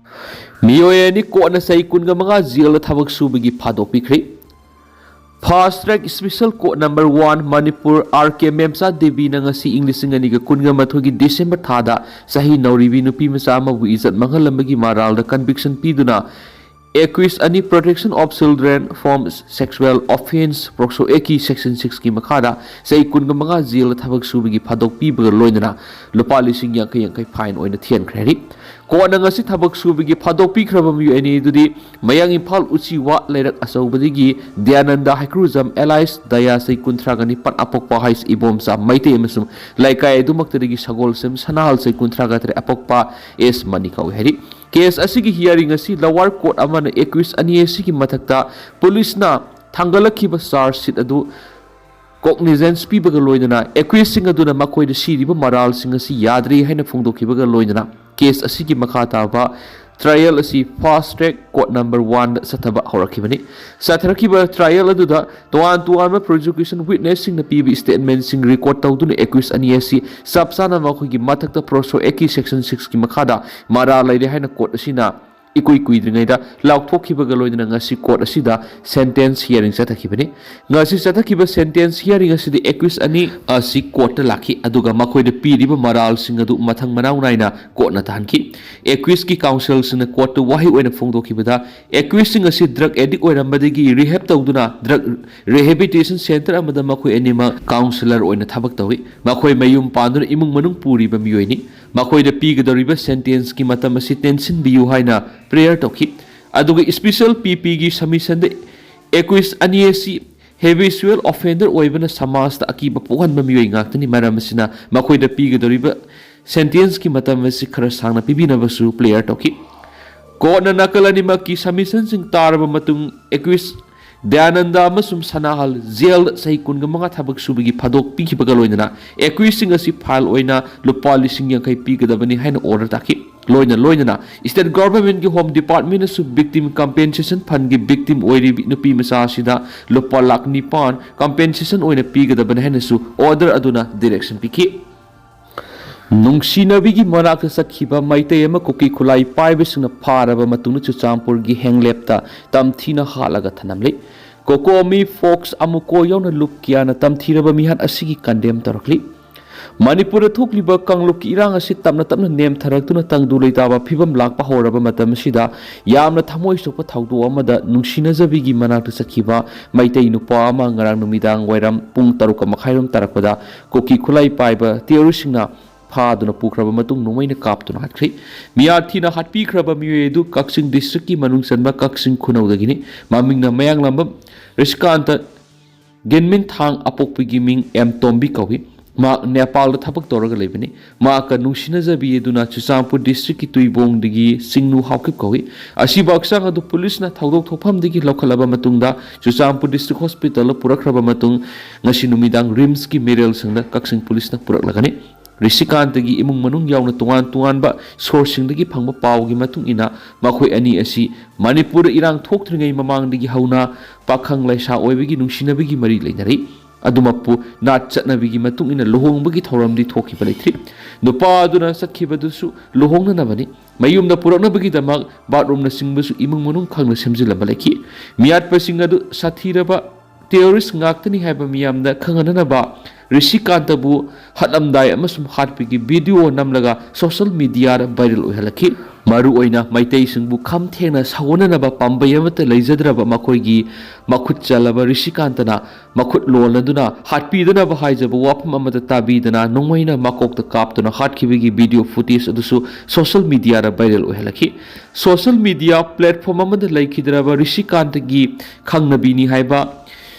ꯃꯤꯑꯣꯏ ꯑꯅꯤ ꯀꯣꯔꯠꯅ ꯆꯍꯤ ꯀꯨꯟꯒ ꯃꯉꯥ ꯖꯦꯜꯗ ꯊꯕꯛ ꯁꯨꯕꯒꯤ ꯐꯥꯗꯣꯛꯄꯤꯈ꯭ꯔꯦ꯫ Fast Track Special Court Number One Manipur, R K ꯃꯦꯝꯆꯥ ꯗꯦꯕꯤꯅ ꯉꯁꯤ ꯏꯪ ꯂꯤꯁꯤꯡ ꯑꯅꯤꯒ ꯀꯨꯟꯒ ꯃꯥꯊꯣꯏꯒꯤ ꯗꯤꯁꯦꯝꯕꯔ ꯊꯥꯗ ꯆꯍꯤ ꯅꯧꯔꯤꯕꯤ ꯅꯨꯄꯤ ꯃꯆꯥ ꯑꯃꯕꯨ ꯏꯖꯠ ꯃꯥꯡꯍꯜꯂꯝꯕꯒꯤ ꯃꯔꯥꯜꯗ conviction ꯄꯤꯗꯨꯅ accused ꯑꯅꯤ Protection of Children from Sexual Offence, POCSO Actꯀꯤ section sixꯀꯤ ꯃꯈꯥꯗ ꯆꯍꯤ ꯀꯨꯟꯒ ꯃꯉꯥ ꯖꯦꯜꯗ ꯊꯕꯛ ꯁꯨꯕꯒꯤ ꯐꯥꯗꯣꯛ ꯄꯤꯕꯒ ꯂꯣꯏꯅꯅ ꯂꯨꯄꯥ ꯂꯤꯁꯤꯡ ꯌꯥꯡꯈꯩ ꯌꯥꯡꯈꯩ fine ꯑꯣꯏꯅ ꯊꯤꯍꯟꯈ꯭ꯔꯦ ꯍꯥꯏꯔꯤ꯫ ꯀꯣꯔꯠꯅ ꯉꯁꯤ ꯊꯕꯛ ꯁꯨꯕꯒꯤ ꯐꯥꯗꯣꯛ ꯄꯤꯈ꯭ꯔꯕ ꯃꯤꯑꯣꯏ ꯑꯅꯤ ꯑꯗꯨꯗꯤ ꯃꯌꯥꯡ ꯏꯝꯐꯥꯜ ꯎꯆꯤꯋꯥ ꯂꯩꯔꯛ ꯑꯆꯧꯕꯗꯒꯤ ꯗꯌꯥꯅꯟꯗ ꯍꯩꯀ꯭ꯔꯨꯖꯝ alias ꯗꯌꯥ, ꯆꯍꯤ ꯀꯨꯟꯊ꯭ꯔꯥꯒ ꯅꯤꯄꯥꯟ, ꯑꯄꯣꯛꯄ ꯍꯩꯁ ꯏꯕꯣꯝꯆꯥ ꯃꯩꯇꯩ ꯑꯃꯁꯨꯡ ꯂꯩꯀꯥꯏ ꯑꯗꯨꯃꯛꯇꯗꯒꯤ ꯁꯒꯣꯜꯁꯦꯝ ꯁꯅꯥꯍꯜ, ꯆꯍꯤ ꯀꯨꯟꯊ꯭ꯔꯥꯒ ꯇꯔꯦꯠ, ꯑꯄꯣꯛꯄ ꯑꯦꯁ ꯃꯅꯤ ꯀꯧꯏ ꯍꯥꯏꯔꯤ꯫ Case ꯑꯁꯤꯒꯤ hearing ꯑꯁꯤ lower court ꯑꯃꯅ accused ꯑꯅꯤ ꯑꯁꯤꯒꯤ ꯃꯊꯛꯇ ꯄꯨꯂꯤꯁꯅ ꯊꯥꯡꯒꯠꯂꯛꯈꯤꯕ charge sheet ꯑꯗꯨ cognizance ꯄꯤꯕꯒ ꯂꯣꯏꯅꯅ accused ꯁꯤꯡ ꯑꯗꯨꯅ ꯃꯈꯣꯏꯗ ꯁꯤꯔꯤꯕ ꯃꯔꯥꯜꯁꯤꯡ ꯑꯁꯤ ꯌꯥꯗ꯭ꯔꯦ ꯍꯥꯏꯅ ꯐꯣꯡꯗꯣꯛꯈꯤꯕꯒ ꯂꯣꯏꯅꯅ case ꯑꯁꯤꯒꯤ ꯃꯈꯥ ꯇꯥꯕ ꯇ꯭ꯔꯥꯏꯌꯦꯜ ꯑꯁꯤ ꯐꯥꯁ ꯇ꯭ꯔꯦꯛ ꯀꯣꯔꯠ ꯅꯝꯕꯔ ꯋꯥꯟꯗ ꯆꯠꯊꯕ ꯍꯧꯔꯛꯈꯤꯕꯅꯤ꯫ ꯆꯠꯊꯔꯛꯈꯤꯕ ꯇ꯭ꯔꯥꯏꯌꯦꯜ ꯑꯗꯨꯗ ꯇꯣꯉꯥꯟ ꯇꯣꯉꯥꯟꯕ ꯄ꯭ꯔꯣꯁꯤꯀ꯭ꯌꯨꯁꯟ ꯋꯤꯠꯅꯦꯁꯁꯤꯡꯅ ꯄꯤꯕ ꯁ꯭ꯇꯦꯠꯃꯦꯟꯠꯁꯤꯡ ꯔꯦꯀꯣꯔꯗ ꯇꯧꯗꯨꯅ ꯑꯦꯀ꯭ꯌꯨꯁ ꯑꯅꯤ ꯑꯁꯤ ꯆꯞ ꯆꯥꯅ ꯃꯈꯣꯏꯒꯤ ꯃꯊꯛꯇ ꯄꯣꯛꯁꯣ ꯑꯦꯛꯀꯤ ꯁꯦꯛꯁꯟ ꯁꯤꯛꯁꯀꯤ ꯃꯈꯥꯗ ꯃꯔꯥꯜ ꯂꯩꯔꯦ ꯍꯥꯏꯅ ꯀꯣꯔꯠ ꯑꯁꯤꯅ ꯏꯀꯨꯏ ꯀꯨꯏꯗ꯭ꯔꯤꯉꯩꯗ ꯂꯥꯎꯊꯣꯛꯈꯤꯕꯒ ꯂꯣꯏꯅꯅ ꯉꯁꯤ ꯀꯣꯔꯠ ꯑꯁꯤꯗ ꯁꯦꯟꯇꯦꯟꯁ ꯍꯤꯌꯥꯔꯤꯡ ꯆꯠꯊꯈꯤꯕꯅꯤ꯫ ꯉꯁꯤ ꯆꯠꯊꯈꯤꯕ ꯁꯦꯟꯇꯦꯟꯁ ꯍꯤꯌꯥꯔꯤꯡ ꯑꯁꯤꯗ ꯑꯦꯀ꯭ꯌꯨꯁ ꯑꯅꯤ ꯑꯁꯤ ꯀꯣꯔꯠꯇ ꯂꯥꯛꯈꯤ, ꯑꯗꯨꯒ ꯃꯈꯣꯏꯗ ꯄꯤꯔꯤꯕ ꯃꯔꯥꯜꯁꯤꯡ ꯑꯗꯨ ꯃꯊꯪ ꯃꯅꯥꯎ ꯅꯥꯏꯅ ꯀꯣꯔꯠꯅ ꯇꯥꯍꯟꯈꯤ꯫ ꯑꯦꯀ꯭ꯌꯨꯁꯀꯤ ꯀꯥꯎꯟꯁꯤꯜꯁꯤꯡꯅ ꯀꯣꯔꯠꯇ ꯋꯥꯍꯩ ꯑꯣꯏꯅ ꯐꯣꯡꯗꯣꯛꯈꯤꯕꯗ, ꯑꯦꯀ꯭ꯌꯨꯁꯁꯤꯡ ꯑꯁꯤ ꯗ꯭ꯔꯒ ꯑꯦꯗꯤꯛ ꯑꯣꯏꯔꯝꯕꯗꯒꯤ ꯔꯤꯍꯦꯕ ꯇꯧꯗꯨꯅ ꯗ꯭ꯔꯒ ꯔꯤꯍꯦꯕꯤꯂꯤꯇꯦꯁꯟ ꯁꯦꯟꯇꯔ ꯑꯃꯗ ꯃꯈꯣꯏ ꯑꯅꯤꯃꯛ ꯀꯥꯎꯟꯁꯤꯂꯔ ꯑꯣꯏꯅ ꯊꯕꯛ ꯇꯧꯏ꯫ ꯃꯈꯣꯏ ꯃꯌꯨꯝ ꯄꯥꯟꯗꯨꯅ ꯏꯃꯨꯡ ꯃꯅꯨꯡ ꯄꯨꯔꯤꯕ ꯃꯤꯑꯣꯏꯅꯤ꯫ ꯃꯈꯣꯏꯗ ꯄꯤꯒꯗꯧꯔꯤꯕ ꯁꯦꯟꯇꯦꯟꯁꯀꯤ ꯃꯇꯝ ꯑꯁꯤ ꯇꯦꯟꯁꯤꯟꯕꯤꯌꯨ ꯍꯥꯏꯅ ꯄ꯭ꯔꯦꯌꯔ ꯇꯧꯈꯤ꯫ ꯑꯗꯨꯒ ꯏꯁꯄꯤꯁꯦꯜ ꯄꯤ ꯄꯤꯒꯤ ꯁꯕꯃꯤꯁꯟꯗ ꯑꯦꯀ꯭ꯌꯨꯁ ꯑꯅꯤ ꯑꯁꯤ ꯍꯦꯕꯤꯆꯨꯋꯦꯜ ꯑꯣꯐꯦꯟꯗꯔ ꯑꯣꯏꯕꯅ ꯁꯃꯥꯖꯇ ꯑꯀꯤꯕ ꯄꯣꯛꯍꯟꯕ ꯃꯤꯑꯣꯏ ꯉꯥꯛꯇꯅꯤ꯫ ꯃꯔꯝ ꯑꯁꯤꯅ ꯃꯈꯣꯏꯗ ꯄꯤꯒꯗꯧꯔꯤꯕ ꯁꯦꯟꯇꯦꯟꯁꯀꯤ ꯃꯇꯝ ꯑꯁꯤ ꯈꯔ ꯁꯥꯡꯅ ꯄꯤꯕꯤꯅꯕꯁꯨ ꯄ꯭ꯔꯦꯌꯔ ꯇꯧꯈꯤ꯫ ꯀꯣꯔꯠꯅ ꯅꯥꯀꯜ ꯑꯅꯤꯃꯛꯀꯤ ꯁꯕꯃꯤꯁꯟꯁꯤꯡ ꯇꯥꯔꯕ ꯃꯇꯨꯡ, ꯑꯦꯀ꯭ꯌꯨꯁ ꯗꯌꯥꯅꯟꯗ ꯑꯃꯁꯨꯡ ꯁꯅꯥꯍꯜ ꯖꯦꯜꯗ ꯆꯍꯤ ꯀꯨꯟꯒ ꯃꯉꯥ ꯊꯕꯛ ꯁꯨꯕꯒꯤ ꯊꯧꯗꯣꯛ ꯄꯤꯈꯤꯕꯒ ꯂꯣꯏꯅꯅ ꯑꯦꯀ꯭ꯌꯨꯁꯁꯤꯡ ꯑꯁꯤ ꯐꯥꯏꯟ ꯑꯣꯏꯅ ꯂꯨꯄꯥ ꯂꯤꯁꯤꯡ ꯌꯥꯡꯈꯩ ꯄꯤꯒꯗꯕꯅꯤ ꯍꯥꯏꯅ ꯑꯣꯔꯗꯔ ꯇꯥꯈꯤ꯫ ꯂꯣꯏꯅ ꯂꯣꯏꯅꯅ ꯁ꯭ꯇꯦꯠ ꯒꯚꯔꯟꯃꯦꯟꯠꯀꯤ ꯍꯣꯝ ꯗꯤꯄꯥꯔꯠꯃꯦꯟꯠꯅꯁꯨ ꯚꯤꯛꯇꯤꯝ ꯀꯝꯄꯦꯟꯁꯦꯁꯟ ꯐꯟꯒꯤ ꯚꯤꯛꯇꯤꯝ ꯑꯣꯏꯔꯤꯕꯤ ꯅꯨꯄꯤ ꯃꯆꯥ ꯑꯁꯤꯗ ꯂꯨꯄꯥ ꯂꯥꯈ ꯅꯤꯄꯥꯟ ꯀꯝꯄꯦꯟꯁꯦꯁꯟ ꯑꯣꯏꯅ ꯄꯤꯒꯗꯕꯅꯤ ꯍꯥꯏꯅꯁꯨ ꯑꯣꯔꯗꯔ ꯑꯗꯨꯅ ꯗꯤꯔꯦꯛꯁꯟ ꯄꯤꯈꯤ꯫ ꯅꯨꯡꯁꯤꯅꯕꯤꯒꯤ ꯃꯅꯥꯛꯇ ꯆꯠꯈꯤꯕ ꯃꯩꯇꯩ ꯑꯃ ꯀꯨꯀꯤ ꯈꯨꯠꯂꯥꯏ ꯄꯥꯏꯕꯁꯤꯡꯅ ꯐꯥꯔꯕ ꯃꯇꯨꯡꯗ ꯆꯨꯔꯆꯥꯟꯄꯨꯔꯒꯤ ꯍꯦꯡꯂꯦꯞꯇ ꯇꯝꯊꯤꯅ ꯍꯥꯠꯂꯒ ꯊꯅꯝꯂꯤ꯫ ꯀꯣꯀꯣꯃꯤ, ꯐꯣꯛꯁ, ꯑꯃꯨꯀꯣ ꯌꯥꯎꯅ ꯂꯨꯞ ꯀꯌꯥꯅ ꯇꯝꯊꯤꯔꯕ ꯃꯤꯍꯥꯠ ꯑꯁꯤꯒꯤ ꯀꯟꯗꯦꯝ ꯇꯧꯔꯛꯂꯤ꯫ ꯃꯅꯤꯄꯨꯔꯗ ꯊꯣꯛꯂꯤꯕ ꯀꯥꯡꯂꯨꯞꯀꯤ ꯏꯔꯥꯡ ꯑꯁꯤ ꯇꯞꯅ ꯇꯞꯅ ꯅꯦꯝꯊꯔꯛꯇꯨꯅ ꯇꯪꯗꯨ ꯂꯩꯇꯥꯕ ꯐꯤꯕꯝ ꯂꯥꯛꯄ ꯍꯧꯔꯕ ꯃꯇꯝ ꯑꯁꯤꯗ, ꯌꯥꯝꯅ ꯊꯃꯣꯏ ꯁꯣꯛꯄ ꯊꯧꯗꯣꯛ ꯑꯃꯗ ꯅꯨꯡꯁꯤꯅꯖꯕꯤꯒꯤ ꯃꯅꯥꯛꯇ ꯆꯠꯈꯤꯕ ꯃꯩꯇꯩ ꯅꯨꯄꯥ ꯑꯃ ꯉꯔꯥꯡ ꯅꯨꯃꯤꯗꯥꯡ ꯋꯥꯏꯔꯝ ꯄꯨꯡ ꯇꯔꯨꯛꯀ ꯃꯈꯥꯏꯔꯣꯝ ꯇꯥꯔꯛꯄꯗ ꯀꯨꯀꯤ ꯈꯨꯠꯂꯥꯏ ꯄꯥꯏꯕ ꯇꯦꯔꯣꯔꯤꯁꯁꯤꯡꯅ ꯐꯥꯗꯨꯅ ꯄꯨꯈ꯭ꯔꯕ ꯃꯇꯨꯡ ꯅꯣꯡꯃꯩꯅ ꯀꯥꯞꯇꯨꯅ ꯍꯥꯠꯈ꯭ꯔꯦ꯫ ꯃꯤꯍꯥꯠ ꯊꯤꯅ ꯍꯥꯠꯄꯤꯈ꯭ꯔꯕ ꯃꯤꯑꯣꯏ ꯑꯗꯨ ꯀꯛꯆꯤꯡ ꯗꯤꯁꯇ꯭ꯔꯤꯛꯀꯤ ꯃꯅꯨꯡ ꯆꯟꯕ ꯀꯛꯆꯤꯡ ꯈꯨꯅꯧꯗꯒꯤꯅꯤ꯫ ꯃꯃꯤꯡꯅ ꯃꯌꯥꯡꯂꯝꯕꯝ ꯔꯤꯁꯤꯀꯥꯟꯇ ꯒꯤꯟꯃꯤꯟꯊꯥꯡ, ꯑꯄꯣꯛꯄꯒꯤ ꯃꯤꯡ ꯑꯦꯝ ꯇꯣꯝꯕꯤ ꯀꯧꯏ꯫ ꯃꯍꯥꯛ ꯅꯦꯄꯥꯜꯗ ꯊꯕꯛ ꯇꯧꯔꯒ ꯂꯩꯕꯅꯤ꯫ ꯃꯍꯥꯛꯀ ꯅꯨꯡꯁꯤꯅꯖꯕꯤ ꯑꯗꯨꯅ ꯆꯨꯔꯆꯥꯟꯄꯨꯔ ꯗꯤꯁꯇ꯭ꯔꯤꯛꯀꯤ ꯇꯨꯏꯕꯣꯡꯗꯒꯤ ꯆꯤꯡꯅꯨ ꯍꯥꯎꯀꯤꯞ ꯀꯧꯏ꯫ ꯑꯁꯤꯕ ꯍꯛꯆꯥꯡ ꯑꯗꯨ ꯄꯨꯂꯤꯁꯅ ꯊꯧꯗꯣꯛ ꯊꯣꯛꯐꯝꯗꯒꯤ ꯂꯧꯈꯠꯂꯕ ꯃꯇꯨꯡꯗ ꯆꯨꯔꯆꯥꯟꯄꯨꯔ ꯗꯤꯁꯇ꯭ꯔꯤꯛ ꯍꯣꯁꯄꯤꯇꯥꯜꯗ ꯄꯨꯔꯛꯈ꯭ꯔꯕ ꯃꯇꯨꯡ ꯉꯁꯤ ꯅꯨꯃꯤꯗꯥꯡ ꯔꯤꯝꯁꯀꯤ ꯃꯦꯔꯦꯜ ꯁꯪꯗ ꯀꯛꯆꯤꯡ ꯄꯨꯂꯤꯁꯅ ꯄꯨꯔꯛꯂꯒꯅꯤ꯫ ꯔꯤꯁꯤꯀꯥꯟꯇꯒꯤ ꯏꯃꯨꯡ ꯃꯅꯨꯡ ꯌꯥꯎꯅ ꯇꯣꯉꯥꯟ ꯇꯣꯉꯥꯟꯕ ꯁꯣꯔꯁꯁꯤꯡꯗꯒꯤ ꯐꯪꯕ ꯄꯥꯎꯒꯤ ꯃꯇꯨꯡ ꯏꯟꯅ, ꯃꯈꯣꯏ ꯑꯅꯤ ꯑꯁꯤ ꯃꯅꯤꯄꯨꯔꯗ ꯏꯔꯥꯡ ꯊꯣꯛꯇ꯭ꯔꯤꯉꯩ ꯃꯃꯥꯡꯗꯒꯤ ꯍꯧꯅ ꯄꯥꯈꯪ ꯂꯩꯁꯥ ꯑꯣꯏꯕꯒꯤ ꯅꯨꯡꯁꯤꯅꯕꯒꯤ ꯃꯔꯤ ꯂꯩꯅꯔꯤ꯫ ꯑꯗꯨꯃꯛꯄꯨ ꯅꯥꯠ ꯆꯠꯅꯕꯤꯒꯤ ꯃꯇꯨꯡ ꯏꯟꯅ ꯂꯨꯍꯣꯡꯕꯒꯤ ꯊꯧꯔꯝꯗꯤ ꯊꯣꯛꯈꯤꯕ ꯂꯩꯇ꯭ꯔꯤ꯫ ꯅꯨꯄꯥ ꯑꯗꯨꯅ ꯆꯠꯈꯤꯕꯗꯨꯁꯨ ꯂꯨꯍꯣꯡꯅꯅꯕꯅꯤ꯫ ꯃꯌꯨꯝꯗ ꯄꯨꯔꯛꯅꯕꯒꯤꯗꯃꯛ ꯕꯥꯠꯔꯨꯝꯅꯆꯤꯡꯕꯁꯨ ꯏꯃꯨꯡ ꯃꯅꯨꯡ ꯈꯪꯅ ꯁꯦꯝꯖꯤꯜꯂꯝꯕ ꯂꯩꯈꯤ꯫ ꯃꯤꯌꯥꯠꯄꯁꯤꯡ ꯑꯗꯨ ꯁꯥꯊꯤꯔꯕ ꯇꯦꯔꯣꯔꯤꯁ꯭ꯠ ꯉꯥꯛꯇꯅꯤ ꯍꯥꯏꯕ ꯃꯤꯌꯥꯝꯅ ꯈꯪꯍꯟꯅꯅꯕ ꯔꯤꯁꯤꯀꯥꯟꯇꯕꯨ ꯍꯥꯠꯂꯝꯗꯥꯏ ꯑꯃꯁꯨꯡ ꯍꯥꯠꯄꯒꯤ ꯚꯤꯗꯤꯑꯣ ꯅꯝꯂꯒ ꯁꯣꯁꯤꯌꯦꯜ ꯃꯤꯗꯤꯌꯥꯗ ꯚꯥꯏꯔꯦꯜ ꯑꯣꯏꯍꯜꯂꯛꯈꯤ꯫ ꯃꯔꯨꯑꯣꯏꯅ ꯃꯩꯇꯩꯁꯤꯡꯕꯨ ꯈꯝ ꯊꯦꯡꯅ ꯁꯥꯎꯒꯠꯅꯅꯕ ꯄꯥꯝꯕꯩ ꯑꯃꯠꯇ ꯂꯩꯖꯗ꯭ꯔꯕ ꯃꯈꯣꯏꯒꯤ ꯃꯈꯨꯠ ꯆꯜꯂꯕ ꯔꯤꯁꯤꯀꯥꯟꯇꯅ ꯃꯈꯨꯠ ꯂꯣꯜꯅꯗꯨꯅ ꯍꯥꯠꯄꯤꯗꯅꯕ ꯍꯥꯏꯖꯕ ꯋꯥꯐꯝ ꯑꯃꯠꯇ ꯇꯥꯕꯤꯗꯅ ꯅꯣꯡꯃꯩꯅ ꯃꯀꯣꯛꯇ ꯀꯥꯞꯇꯨꯅ ꯍꯥꯠꯈꯤꯕꯒꯤ ꯚꯤꯗꯤꯑꯣ ꯐꯨꯇꯦꯖ ꯑꯗꯨꯁꯨ ꯁꯣꯁꯤꯌꯦꯜ ꯃꯤꯗꯤꯌꯥꯗ ꯚꯥꯏꯔꯦꯜ ꯑꯣꯏꯍꯜꯂꯛꯈꯤ꯫ ꯁꯣꯁꯤꯌꯦꯜ ꯃꯤꯗꯤꯌꯥ ꯄ꯭ꯂꯦꯠꯐꯣꯝ ꯑꯃꯗ ꯂꯩꯈꯤꯗ꯭ꯔꯕ ꯔꯤꯁꯤꯀꯥꯟꯇꯒꯤ ꯈꯪꯅꯕꯤꯅꯤ ꯍꯥꯏꯕ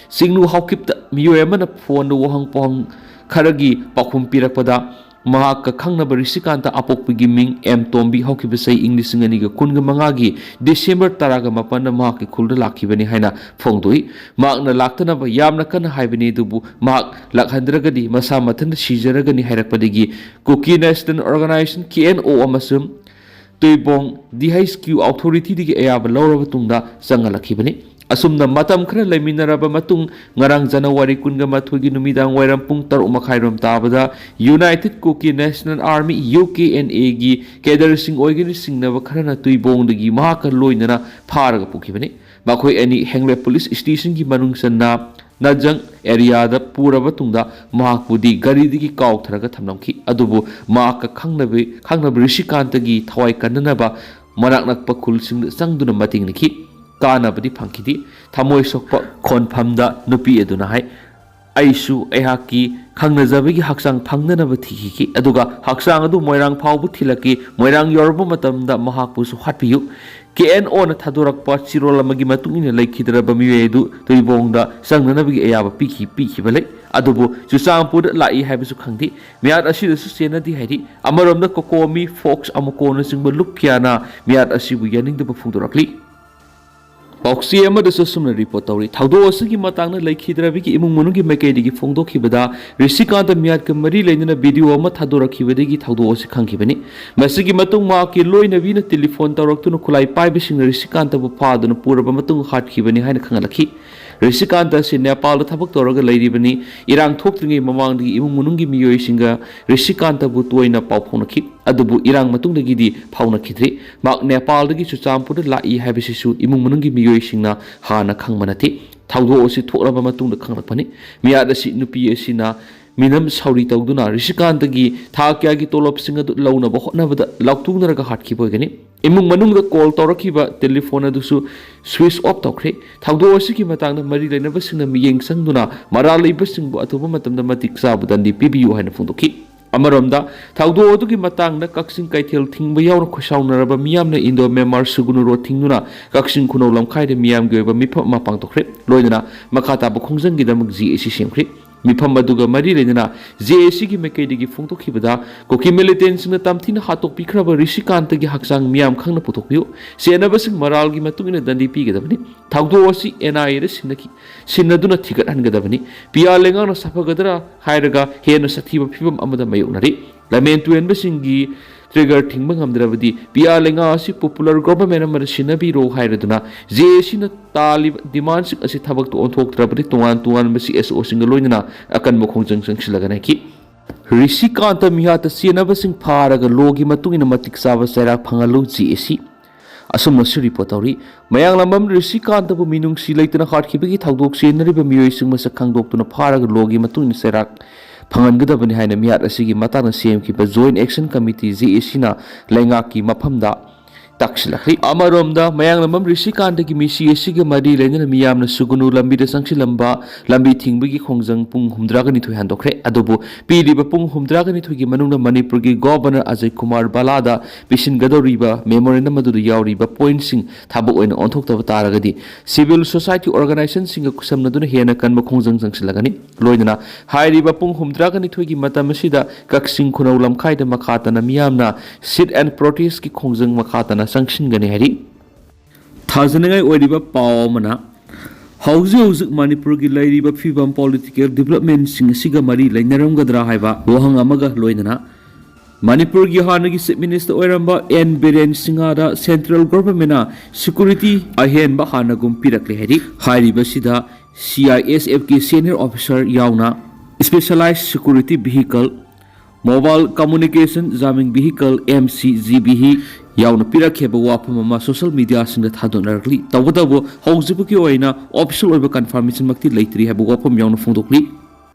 ꯆꯤꯡꯅꯨ ꯍꯥꯎꯀꯤꯞꯇ ꯃꯤꯑꯣꯏ ꯑꯃꯅ ꯐꯣꯟꯗ ꯋꯥꯍꯪ ꯄꯥꯎꯍꯪ ꯈꯔꯒꯤ ꯄꯥꯎꯈꯨꯝ ꯄꯤꯔꯛꯄꯗ, ꯃꯍꯥꯛꯀ ꯈꯪꯅꯕ ꯔꯤꯁꯤꯀꯥꯟꯇ ꯑꯄꯣꯛꯄꯒꯤ ꯃꯤꯡ ꯑꯦꯝ ꯇꯣꯝꯕꯤ, ꯍꯧꯈꯤꯕ ꯆꯍꯤ ꯏꯪ ꯂꯤꯁꯤꯡ ꯑꯅꯤꯒ ꯀꯨꯟꯒ ꯃꯉꯥꯒꯤ ꯗꯤꯁꯦꯝꯕꯔ ꯇꯔꯥꯒ ꯃꯥꯄꯟꯗ ꯃꯍꯥꯛꯀꯤ ꯈꯨꯜꯗ ꯂꯥꯛꯈꯤꯕꯅꯤ ꯍꯥꯏꯅ ꯐꯣꯡꯗꯣꯛꯏ꯫ ꯃꯍꯥꯛꯅ ꯂꯥꯛꯇꯅꯕ ꯌꯥꯝꯅ ꯀꯟꯅ ꯍꯥꯏꯕꯅꯤ, ꯑꯗꯨꯕꯨ ꯃꯍꯥꯛ ꯂꯥꯛꯍꯟꯗ꯭ꯔꯒꯗꯤ ꯃꯁꯥ ꯃꯊꯟꯇ ꯁꯤꯖꯔꯒꯅꯤ ꯍꯥꯏꯔꯛꯄꯗꯒꯤ ꯀꯨꯀꯤ ꯅꯦꯁꯅꯦꯜ ꯑꯣꯔꯒꯅꯥꯏꯖꯦꯁꯟ, ꯀꯦ ꯑꯦꯟ ꯑꯣ, ꯑꯃꯁꯨꯡ ꯇꯨꯏꯕꯣꯡ ꯗꯤ ꯑꯩꯆ ꯀ꯭ꯌꯨ ꯑꯣꯊꯣꯔꯤꯇꯤꯗꯒꯤ ꯑꯌꯥꯕ ꯂꯧꯔꯕ ꯇꯨꯡꯗ ꯆꯪꯍꯜꯂꯛꯈꯤꯕꯅꯤ꯫ ꯑꯁꯨꯝꯅ ꯃꯇꯝ ꯈꯔ ꯂꯩꯃꯤꯟꯅꯔꯕ ꯃꯇꯨꯡ, ꯉꯔꯥꯡ ꯖꯅꯋꯥꯔꯤ ꯀꯨꯟꯒ ꯃꯥꯊꯣꯏꯒꯤ ꯅꯨꯃꯤꯗꯥꯡ ꯋꯥꯏꯔꯝ ꯄꯨꯡ ꯇꯔꯨꯛ ꯃꯈꯥꯏꯔꯣꯝ ꯇꯥꯕꯗ united Kuki national army, U K N ꯑꯦꯒꯤ ꯀꯦꯗꯔꯁꯤꯡ ꯑꯣꯏꯒꯅꯤ ꯆꯤꯡꯅꯕ ꯈꯔꯅ ꯇꯨꯏꯕꯣꯡꯗꯒꯤ ꯃꯍꯥꯛꯀ ꯂꯣꯏꯅꯅ ꯐꯥꯔꯒ ꯄꯨꯈꯤꯕꯅꯤ꯫ ꯃꯈꯣꯏ ꯑꯅꯤ ꯍꯦꯡꯂꯦ ꯄꯨꯂꯤꯁ ꯁ꯭ꯇꯦꯁꯟꯒꯤ ꯃꯅꯨꯡ ꯆꯟꯅ ꯅꯖꯪ ꯑꯦꯔꯤꯌꯥꯗ ꯄꯨꯔꯕ ꯇꯨꯡꯗ ꯃꯍꯥꯛꯄꯨꯗꯤ ꯒꯥꯔꯤꯗꯒꯤ ꯀꯥꯎꯊꯔꯒ ꯊꯝꯂꯝꯈꯤ꯫ ꯑꯗꯨꯕꯨ ꯃꯍꯥꯛꯀ ꯈꯪꯅꯕ, ꯈꯪꯅꯕ ꯔꯤꯁꯤꯀꯥꯟꯇꯒꯤ ꯊꯋꯥꯏ ꯀꯟꯅꯅꯕ ꯃꯅꯥꯛ ꯅꯛꯄ ꯈꯨꯜꯁꯤꯡꯗ ꯆꯪꯗꯨꯅ ꯃꯇꯦꯡ ꯅꯤꯈꯤ꯫ ꯀꯥꯟꯅꯕꯗꯤ ꯐꯪꯈꯤꯗꯦ꯫ ꯊꯃꯣꯏ ꯁꯣꯛꯄ ꯈꯣꯟꯐꯝꯗ ꯅꯨꯄꯤ ꯑꯗꯨꯅ ꯍꯥꯏ, "ꯑꯩꯁꯨ ꯑꯩꯍꯥꯛꯀꯤ ꯈꯪꯅꯖꯕꯒꯤ ꯍꯛꯆꯥꯡ ꯐꯪꯅꯅꯕ ꯊꯤꯈꯤꯈꯤ, ꯑꯗꯨꯒ ꯍꯛꯆꯥꯡ ꯑꯗꯨ ꯃꯣꯏꯔꯥꯡ ꯐꯥꯎꯕ ꯊꯤꯜꯂꯛꯈꯤ꯫ ꯃꯣꯏꯔꯥꯡ ꯌꯧꯔꯕ ꯃꯇꯝꯗ ꯃꯍꯥꯛꯄꯨꯁꯨ ꯍꯥꯠꯄꯤꯌꯨ"꯫ ꯀꯦ ꯑꯦꯟ ꯑꯣꯅ ꯊꯥꯗꯣꯔꯛꯄ ꯆꯤꯔꯣꯜ ꯑꯃꯒꯤ ꯃꯇꯨꯡ ꯏꯟꯅ, ꯂꯩꯈꯤꯗ꯭ꯔꯕ ꯃꯤꯑꯣꯏ ꯑꯗꯨ ꯇꯨꯏꯕꯣꯡꯗ ꯆꯪꯅꯅꯕꯒꯤ ꯑꯌꯥꯕ ꯄꯤꯈꯤ, ꯄꯤꯈꯤꯕ ꯂꯩ꯫ ꯑꯗꯨꯕꯨ ꯆꯨꯔꯆꯥꯟꯄꯨꯔꯗ ꯂꯥꯛꯏ ꯍꯥꯏꯕꯁꯨ ꯈꯪꯗꯦ꯫ ꯃꯤꯍꯥꯠ ꯑꯁꯤꯗꯁꯨ ꯆꯦꯟꯅꯗꯦ ꯍꯥꯏꯔꯤ꯫ ꯑꯃꯔꯣꯝꯗ ꯀꯣꯀꯣꯃꯤ, ꯐꯣꯛꯁ, ꯑꯃꯨꯀꯣꯅꯆꯤꯡꯕ ꯂꯨꯞ ꯀꯌꯥꯅ ꯃꯤꯍꯥꯠ ꯑꯁꯤꯕꯨ ꯌꯥꯅꯤꯡꯗꯕ ꯐꯣꯡꯗꯣꯔꯛꯂꯤ꯫ ꯄꯥꯎꯆꯦ ꯑꯃꯗꯁꯨ ꯑꯁꯨꯝꯅ ꯔꯤꯄꯣꯔꯠ ꯇꯧꯔꯤ꯫ ꯊꯧꯗꯣꯛ ꯑꯁꯤꯒꯤ ꯃꯇꯥꯡꯗ ꯂꯩꯈꯤꯗ꯭ꯔꯕꯤꯒꯤ ꯏꯃꯨꯡ ꯃꯅꯨꯡꯒꯤ ꯃꯥꯏꯀꯩꯗꯒꯤ ꯐꯣꯡꯗꯣꯛꯈꯤꯕꯗ, ꯔꯤꯁꯤꯀꯥꯟꯇ ꯃꯤꯌꯥꯠꯀ ꯃꯔꯤ ꯂꯩꯅꯅ ꯚꯤꯗꯤꯑꯣ ꯑꯃ ꯊꯥꯗꯣꯔꯛꯈꯤꯕꯗꯒꯤ ꯊꯧꯗꯣꯛ ꯑꯁꯤ ꯈꯪꯈꯤꯕꯅꯤ꯫ ꯃꯁꯤꯒꯤ ꯃꯇꯨꯡ ꯃꯍꯥꯛꯀꯤ ꯂꯣꯏꯅꯕꯤꯅ ꯇꯦꯂꯤꯐꯣꯟ ꯇꯧꯔꯛꯇꯨꯅ ꯈꯨꯠꯂꯥꯏ ꯄꯥꯏꯕꯁꯤꯡꯅ ꯔꯤꯁꯤꯀꯥꯟꯇꯕꯨ ꯐꯥꯗꯨꯅ ꯄꯨꯔꯕ ꯃꯇꯨꯡ ꯍꯥꯠꯈꯤꯕꯅꯤ ꯍꯥꯏꯅ ꯈꯪꯍꯜꯂꯛꯈꯤ꯫ ꯔꯤꯁꯤꯀꯥꯟꯇ ꯑꯁꯤ ꯅꯦꯄꯥꯜꯗ ꯊꯕꯛ ꯇꯧꯔꯒ ꯂꯩꯔꯤꯕꯅꯤ꯫ ꯏꯔꯥꯡ ꯊꯣꯛꯇ꯭ꯔꯤꯉꯩ ꯃꯃꯥꯡꯗꯒꯤ ꯏꯃꯨꯡ ꯃꯅꯨꯡꯒꯤ ꯃꯤꯑꯣꯏꯁꯤꯡꯒ ꯔꯤꯁꯤꯀꯥꯟꯇꯕꯨ ꯇꯣꯏꯅ ꯄꯥꯎ ꯐꯥꯎꯅꯈꯤ꯫ ꯑꯗꯨꯕꯨ ꯏꯔꯥꯡ ꯃꯇꯨꯡꯗꯒꯤꯗꯤ ꯐꯥꯎꯅꯈꯤꯗ꯭ꯔꯦ꯫ ꯃꯍꯥꯛ ꯅꯦꯄꯥꯜꯗꯒꯤ ꯆꯨꯔꯆꯥꯟꯄꯨꯔꯗ ꯂꯥꯛꯏ ꯍꯥꯏꯕꯁꯤꯁꯨ ꯏꯃꯨꯡ ꯃꯅꯨꯡꯒꯤ ꯃꯤꯑꯣꯏꯁꯤꯡꯅ ꯍꯥꯟꯅ ꯈꯪꯕ ꯅꯠꯇꯦ꯫ ꯊꯧꯗꯣꯛ ꯑꯁꯤ ꯊꯣꯛꯂꯕ ꯃꯇꯨꯡꯗ ꯈꯪꯂꯛꯄꯅꯤ꯫ ꯃꯤꯌꯥꯠ ꯑꯁꯤ ꯅꯨꯄꯤ ꯑꯁꯤꯅ ꯃꯤꯅꯝ ꯁꯧꯔꯤ ꯇꯧꯗꯨꯅ ꯔꯤꯁꯤꯀꯥꯟꯇꯒꯤ ꯊꯥ ꯀꯌꯥꯒꯤ ꯇꯣꯂꯣꯞꯁꯤꯡ ꯑꯗꯨ ꯂꯧꯅꯕ ꯍꯣꯠꯅꯕꯗ ꯂꯥꯎꯊꯣꯛꯅꯔꯒ ꯍꯥꯠꯈꯤꯕ ꯑꯣꯏꯒꯅꯤ꯫ ꯏꯃꯨꯡ ꯃꯅꯨꯡꯗ ꯀꯣꯜ ꯇꯧꯔꯛꯈꯤꯕ ꯇꯦꯂꯤꯐꯣꯟ ꯑꯗꯨꯁꯨ ꯁ꯭ꯋꯤꯆ ꯑꯣꯐ ꯇꯧꯈ꯭ꯔꯦ꯫ ꯊꯧꯗꯣꯛ ꯑꯁꯤꯒꯤ ꯃꯇꯥꯡꯗ ꯃꯔꯤ ꯂꯩꯅꯕꯁꯤꯡꯅ ꯃꯤꯠꯌꯦꯡ ꯆꯪꯗꯨꯅ ꯃꯔꯥꯜ ꯂꯩꯕꯁꯤꯡꯕꯨ ꯑꯊꯨꯕ ꯃꯇꯝꯗ ꯃꯇꯤꯛ ꯆꯥꯕ ꯗꯟꯗꯤ ꯄꯤꯕꯤꯌꯨ ꯍꯥꯏꯅ ꯐꯣꯡꯗꯣꯛꯈꯤ꯫ ꯑꯃꯔꯣꯝꯗ, ꯊꯧꯗꯣꯛ ꯑꯗꯨꯒꯤ ꯃꯇꯥꯡꯗ ꯀꯛꯆꯤꯡ ꯀꯩꯊꯦꯜ ꯊꯤꯡꯕ ꯌꯥꯎꯅ ꯈꯣꯏꯁꯥꯎꯅꯔꯕ ꯃꯤꯌꯥꯝꯅ ꯏꯟꯗꯣ ꯃ꯭ꯌꯥꯟꯃꯥꯔ ꯁꯨꯒꯨꯅꯨ ꯔꯣꯗ ꯊꯤꯡꯗꯨꯅ ꯀꯛꯆꯤꯡ ꯈꯨꯅꯧ ꯂꯝꯈꯥꯏꯗ ꯃꯤꯌꯥꯝꯒꯤ ꯑꯣꯏꯕ ꯃꯤꯐꯝ ꯑꯃ ꯄꯥꯡꯊꯣꯛꯈ꯭ꯔꯦ꯫ ꯂꯣꯏꯅꯅ ꯃꯈꯥ ꯇꯥꯕ ꯈꯣꯡꯖꯪꯒꯤꯗꯃꯛ ꯖꯦ ꯑꯦ ꯁꯤ ꯁꯦꯝꯈ꯭ꯔꯦ꯫ ꯃꯤꯐꯝ ꯑꯗꯨꯒ ꯃꯔꯤ ꯂꯩꯅꯅ ꯖꯦ ꯑꯦ ꯁꯤꯒꯤ ꯃꯥꯏꯀꯩꯗꯒꯤ ꯐꯣꯡꯗꯣꯛꯈꯤꯕꯗ, ꯀꯨꯀꯤ ꯃꯤꯂꯤꯇꯦꯟꯁꯤꯡꯅ ꯇꯝꯊꯤꯅ ꯍꯥꯠꯇꯣꯛꯄꯤꯈ꯭ꯔꯕ ꯔꯤꯁꯤꯀꯥꯟꯇꯒꯤ ꯍꯛꯆꯥꯡ ꯃꯤꯌꯥꯝ ꯈꯪꯅ ꯄꯨꯊꯣꯛꯄꯤꯌꯨ꯫ ꯆꯦꯟꯅꯕꯁꯤꯡ ꯃꯔꯥꯜꯒꯤ ꯃꯇꯨꯡ ꯏꯟꯅ ꯗꯟꯗꯤ ꯄꯤꯒꯗꯕꯅꯤ꯫ ꯊꯧꯗꯣꯛ ꯑꯁꯤ ꯑꯦꯟ ꯑꯥꯏ ꯑꯦꯗ ꯁꯤꯟꯅꯈꯤ, ꯁꯤꯟꯅꯗꯨꯅ ꯊꯤꯒꯠꯍꯟꯒꯗꯕꯅꯤ꯫ ꯄꯤꯌꯥ ꯂꯩꯉꯥꯛꯅ ꯁꯥꯐꯒꯗ꯭ꯔꯥ ꯍꯥꯏꯔꯒ ꯍꯦꯟꯅ ꯁꯥꯊꯤꯕ ꯐꯤꯕꯝ ꯑꯃꯗ ꯃꯥꯌꯣꯛꯅꯔꯤ꯫ ꯂꯝꯖꯦꯟ ꯇꯨꯍꯦꯟꯕꯁꯤꯡꯒꯤ ꯇ꯭ꯔꯤꯒꯔ ꯊꯤꯡꯕ ꯉꯝꯗ꯭ꯔꯕꯗꯤ ꯄꯤꯌꯥ ꯂꯩꯉꯥꯛ ꯑꯁꯤ ꯄꯣꯄꯨꯂꯔ ꯒꯣꯚꯔꯟꯃꯦꯟꯠ ꯑꯃꯗ ꯁꯤꯟꯅꯕꯤꯔꯣ ꯍꯥꯏꯔꯗꯨꯅ ꯖꯦ ꯑꯦ ꯁꯤꯅ ꯇꯥꯜꯂꯤꯕ ꯗꯤꯃꯥꯟꯁꯤꯡ ꯑꯁꯤ ꯊꯕꯛꯇ ꯑꯣꯟꯊꯣꯛꯇ꯭ꯔꯕꯗꯤ ꯇꯣꯉꯥꯟ ꯇꯣꯉꯥꯟꯕ ꯁꯤ ꯑꯦꯁ ꯑꯣꯁꯤꯡꯒ ꯂꯣꯏꯅꯅ ꯑꯀꯟꯕ ꯈꯣꯡꯖꯪ ꯆꯪꯁꯤꯜꯂꯒꯅꯤ ꯍꯥꯏꯈꯤ꯫ ꯔꯤꯁꯤꯀꯥꯟꯇ ꯃꯤꯌꯥꯠꯇ ꯆꯦꯟꯅꯕꯁꯤꯡ ꯐꯥꯔꯒ ꯂꯣꯒꯤ ꯃꯇꯨꯡ ꯏꯟꯅ ꯃꯇꯤꯛ ꯆꯥꯕ ꯆꯩꯔꯥꯛ ꯐꯪꯍꯜꯂꯨ, ꯖꯦ ꯑꯦ ꯁꯤ꯫ ꯑꯁꯨꯝꯅꯁꯨ ꯔꯤꯄꯣꯔꯠ ꯇꯧꯔꯤ꯫ ꯃꯌꯥꯡꯂꯝꯕꯝ ꯔꯤꯁꯤꯀꯥꯟꯇꯕꯨ ꯃꯤꯅꯨꯡꯁꯤ ꯂꯩꯇꯅ ꯍꯥꯠꯈꯤꯕꯒꯤ ꯊꯧꯗꯣꯛ ꯆꯦꯟꯅꯔꯤꯕ ꯃꯤꯑꯣꯏꯁꯤꯡ ꯃꯁꯛ ꯈꯪꯗꯣꯛꯇꯨꯅ ꯐꯥꯔꯒ ꯂꯣꯒꯤ ꯃꯇꯨꯡ ꯏꯟꯅ ꯆꯩꯔꯥꯛ ꯐꯪꯍꯟꯒꯗꯕꯅꯤ ꯍꯥꯏꯅ ꯃꯤꯌꯥꯠ ꯑꯁꯤꯒꯤ ꯃꯇꯥꯡꯗ ꯁꯦꯝꯈꯤꯕ ꯖꯣꯏꯟꯠ ꯑꯦꯛꯁꯟ ꯀꯃꯤꯇꯤ, ꯖꯦ ꯑꯦ ꯁꯤꯅ ꯂꯩꯉꯥꯛꯀꯤ ꯃꯐꯝꯗ ꯇꯥꯛꯁꯤꯜꯂꯛꯂꯤ꯫ ꯑꯃꯔꯣꯝꯗ, ꯃꯌꯥꯡꯂꯝꯕꯝ ꯔꯤꯁꯤꯀꯥꯟꯇꯒꯤ ꯃꯤꯁꯤ ꯑꯁꯤꯒ ꯃꯔꯤ ꯂꯩꯅꯅ ꯃꯤꯌꯥꯝꯅ ꯁꯨꯒꯨꯅꯨ ꯂꯝꯕꯤꯗ ꯆꯪꯁꯤꯜꯂꯝꯕ ꯂꯝꯕꯤ ꯊꯤꯡꯕꯒꯤ ꯈꯣꯡꯖꯪ ꯄꯨꯡ ꯍꯨꯝꯗ꯭ꯔꯥꯒ ꯅꯤꯊꯣꯏ ꯍꯟꯗꯣꯛꯈ꯭ꯔꯦ꯫ ꯑꯗꯨꯕꯨ ꯄꯤꯔꯤꯕ ꯄꯨꯡ ꯍꯨꯝꯗ꯭ꯔꯥꯒ ꯅꯤꯊꯣꯏꯒꯤ ꯃꯅꯨꯡꯗ ꯃꯅꯤꯄꯨꯔꯒꯤ ꯒꯣꯚꯔꯅꯔ ꯑꯖꯌ ꯀꯨꯃꯥꯔ ꯕꯂꯥꯗ ꯄꯤꯁꯤꯟꯒꯗꯧꯔꯤꯕ ꯃꯦꯃꯣꯔꯦꯟꯗꯝ ꯑꯗꯨꯗ ꯌꯥꯎꯔꯤꯕ ꯄꯣꯏꯟꯠꯁꯤꯡ ꯊꯕꯛ ꯑꯣꯏꯅ ꯑꯣꯟꯊꯣꯛꯇꯕ ꯇꯥꯔꯒꯗꯤ ꯁꯤꯚꯤꯜ ꯁꯣꯁꯥꯏꯇꯤ ꯑꯣꯔꯒꯅꯥꯏꯖꯦꯁꯟꯁꯤꯡꯒ ꯈꯨꯠꯁꯝꯅꯗꯨꯅ ꯍꯦꯟꯅ ꯀꯟꯕ ꯈꯣꯡꯖꯪ ꯆꯪꯁꯤꯜꯂꯒꯅꯤ꯫ ꯂꯣꯏꯅꯅ ꯍꯥꯏꯔꯤꯕ ꯄꯨꯡ ꯍꯨꯝꯗ꯭ꯔꯥꯒ ꯅꯤꯊꯣꯏꯒꯤ ꯃꯇꯝ ꯑꯁꯤꯗ ꯀꯛꯆꯤꯡ ꯈꯨꯅꯧ ꯂꯝꯈꯥꯏꯗ ꯃꯈꯥ ꯇꯥꯅ ꯃꯤꯌꯥꯝꯅ ꯁꯤꯠ ꯑꯦꯟ ꯄ꯭ꯔꯣꯇꯦꯁꯀꯤ ꯈꯣꯡꯖꯪ ꯃꯈꯥ ꯇꯥꯅ ꯆꯪꯁꯤꯟꯒꯅꯤ ꯍꯥꯏꯔꯤ꯫ ꯊꯥꯖꯅꯤꯡꯉꯥꯏ ꯑꯣꯏꯔꯤꯕ ꯄꯥꯎ ꯑꯃꯅ, ꯍꯧꯖꯤꯛ ꯍꯧꯖꯤꯛ ꯃꯅꯤꯄꯨꯔꯒꯤ ꯂꯩꯔꯤꯕ ꯐꯤꯕꯝ, ꯄꯣꯂꯤꯇꯤꯀꯦꯜ ꯗꯤꯕꯂꯞꯃꯦꯟꯁꯤꯡ ꯑꯁꯤꯒ ꯃꯔꯤ ꯂꯩꯅꯔꯝꯒꯗ꯭ꯔꯥ ꯍꯥꯏꯕ ꯋꯥꯍꯪ ꯑꯃꯒ ꯂꯣꯏꯅꯅ ꯃꯅꯤꯄꯨꯔꯒꯤ ꯍꯥꯟꯅꯒꯤ ꯆꯤꯐ ꯃꯤꯅꯤꯁꯇꯔ ꯑꯣꯏꯔꯝꯕ ꯑꯦꯟ ꯕꯤꯔꯦꯟ ꯁꯤꯡꯍꯗ ꯁꯦꯟꯇ꯭ꯔꯦꯜ ꯒꯣꯚꯔꯟꯃꯦꯟꯅ ꯁꯦꯀ꯭ꯌꯨꯔꯤꯇꯤ ꯑꯍꯦꯟꯕ ꯍꯥꯟꯅꯒꯨꯝ ꯄꯤꯔꯛꯂꯦ ꯍꯥꯏꯔꯤ꯫ ꯍꯥꯏꯔꯤꯕꯁꯤꯗ C I S ꯑꯦꯐꯀꯤ senior officer ꯌꯥꯎꯅ specialized security vehicle, mobile communication jamming vehicle, M C G V, ꯌꯥꯎꯅ ꯄꯤꯔꯛꯈꯤꯕ ꯋꯥꯐꯝ ꯑꯃ ꯁꯣꯁꯤꯌꯦꯜ ꯃꯤꯗꯤꯌꯥꯁꯤꯡꯗ ꯊꯥꯗꯣꯛꯅꯔꯛꯂꯤ꯫ ꯇꯧꯕꯇꯕꯨ ꯍꯧꯖꯤꯛꯐꯥꯎꯒꯤ ꯑꯣꯏꯅ ꯑꯣꯐꯤꯁꯤꯌꯦꯜ ꯑꯣꯏꯕ ꯀꯟꯐꯥꯔꯃꯦꯁꯟꯃꯛꯇꯤ ꯂꯩꯇ꯭ꯔꯤ ꯍꯥꯏꯕ ꯋꯥꯐꯝ ꯌꯥꯎꯅ ꯐꯣꯡꯗꯣꯛꯂꯤ꯫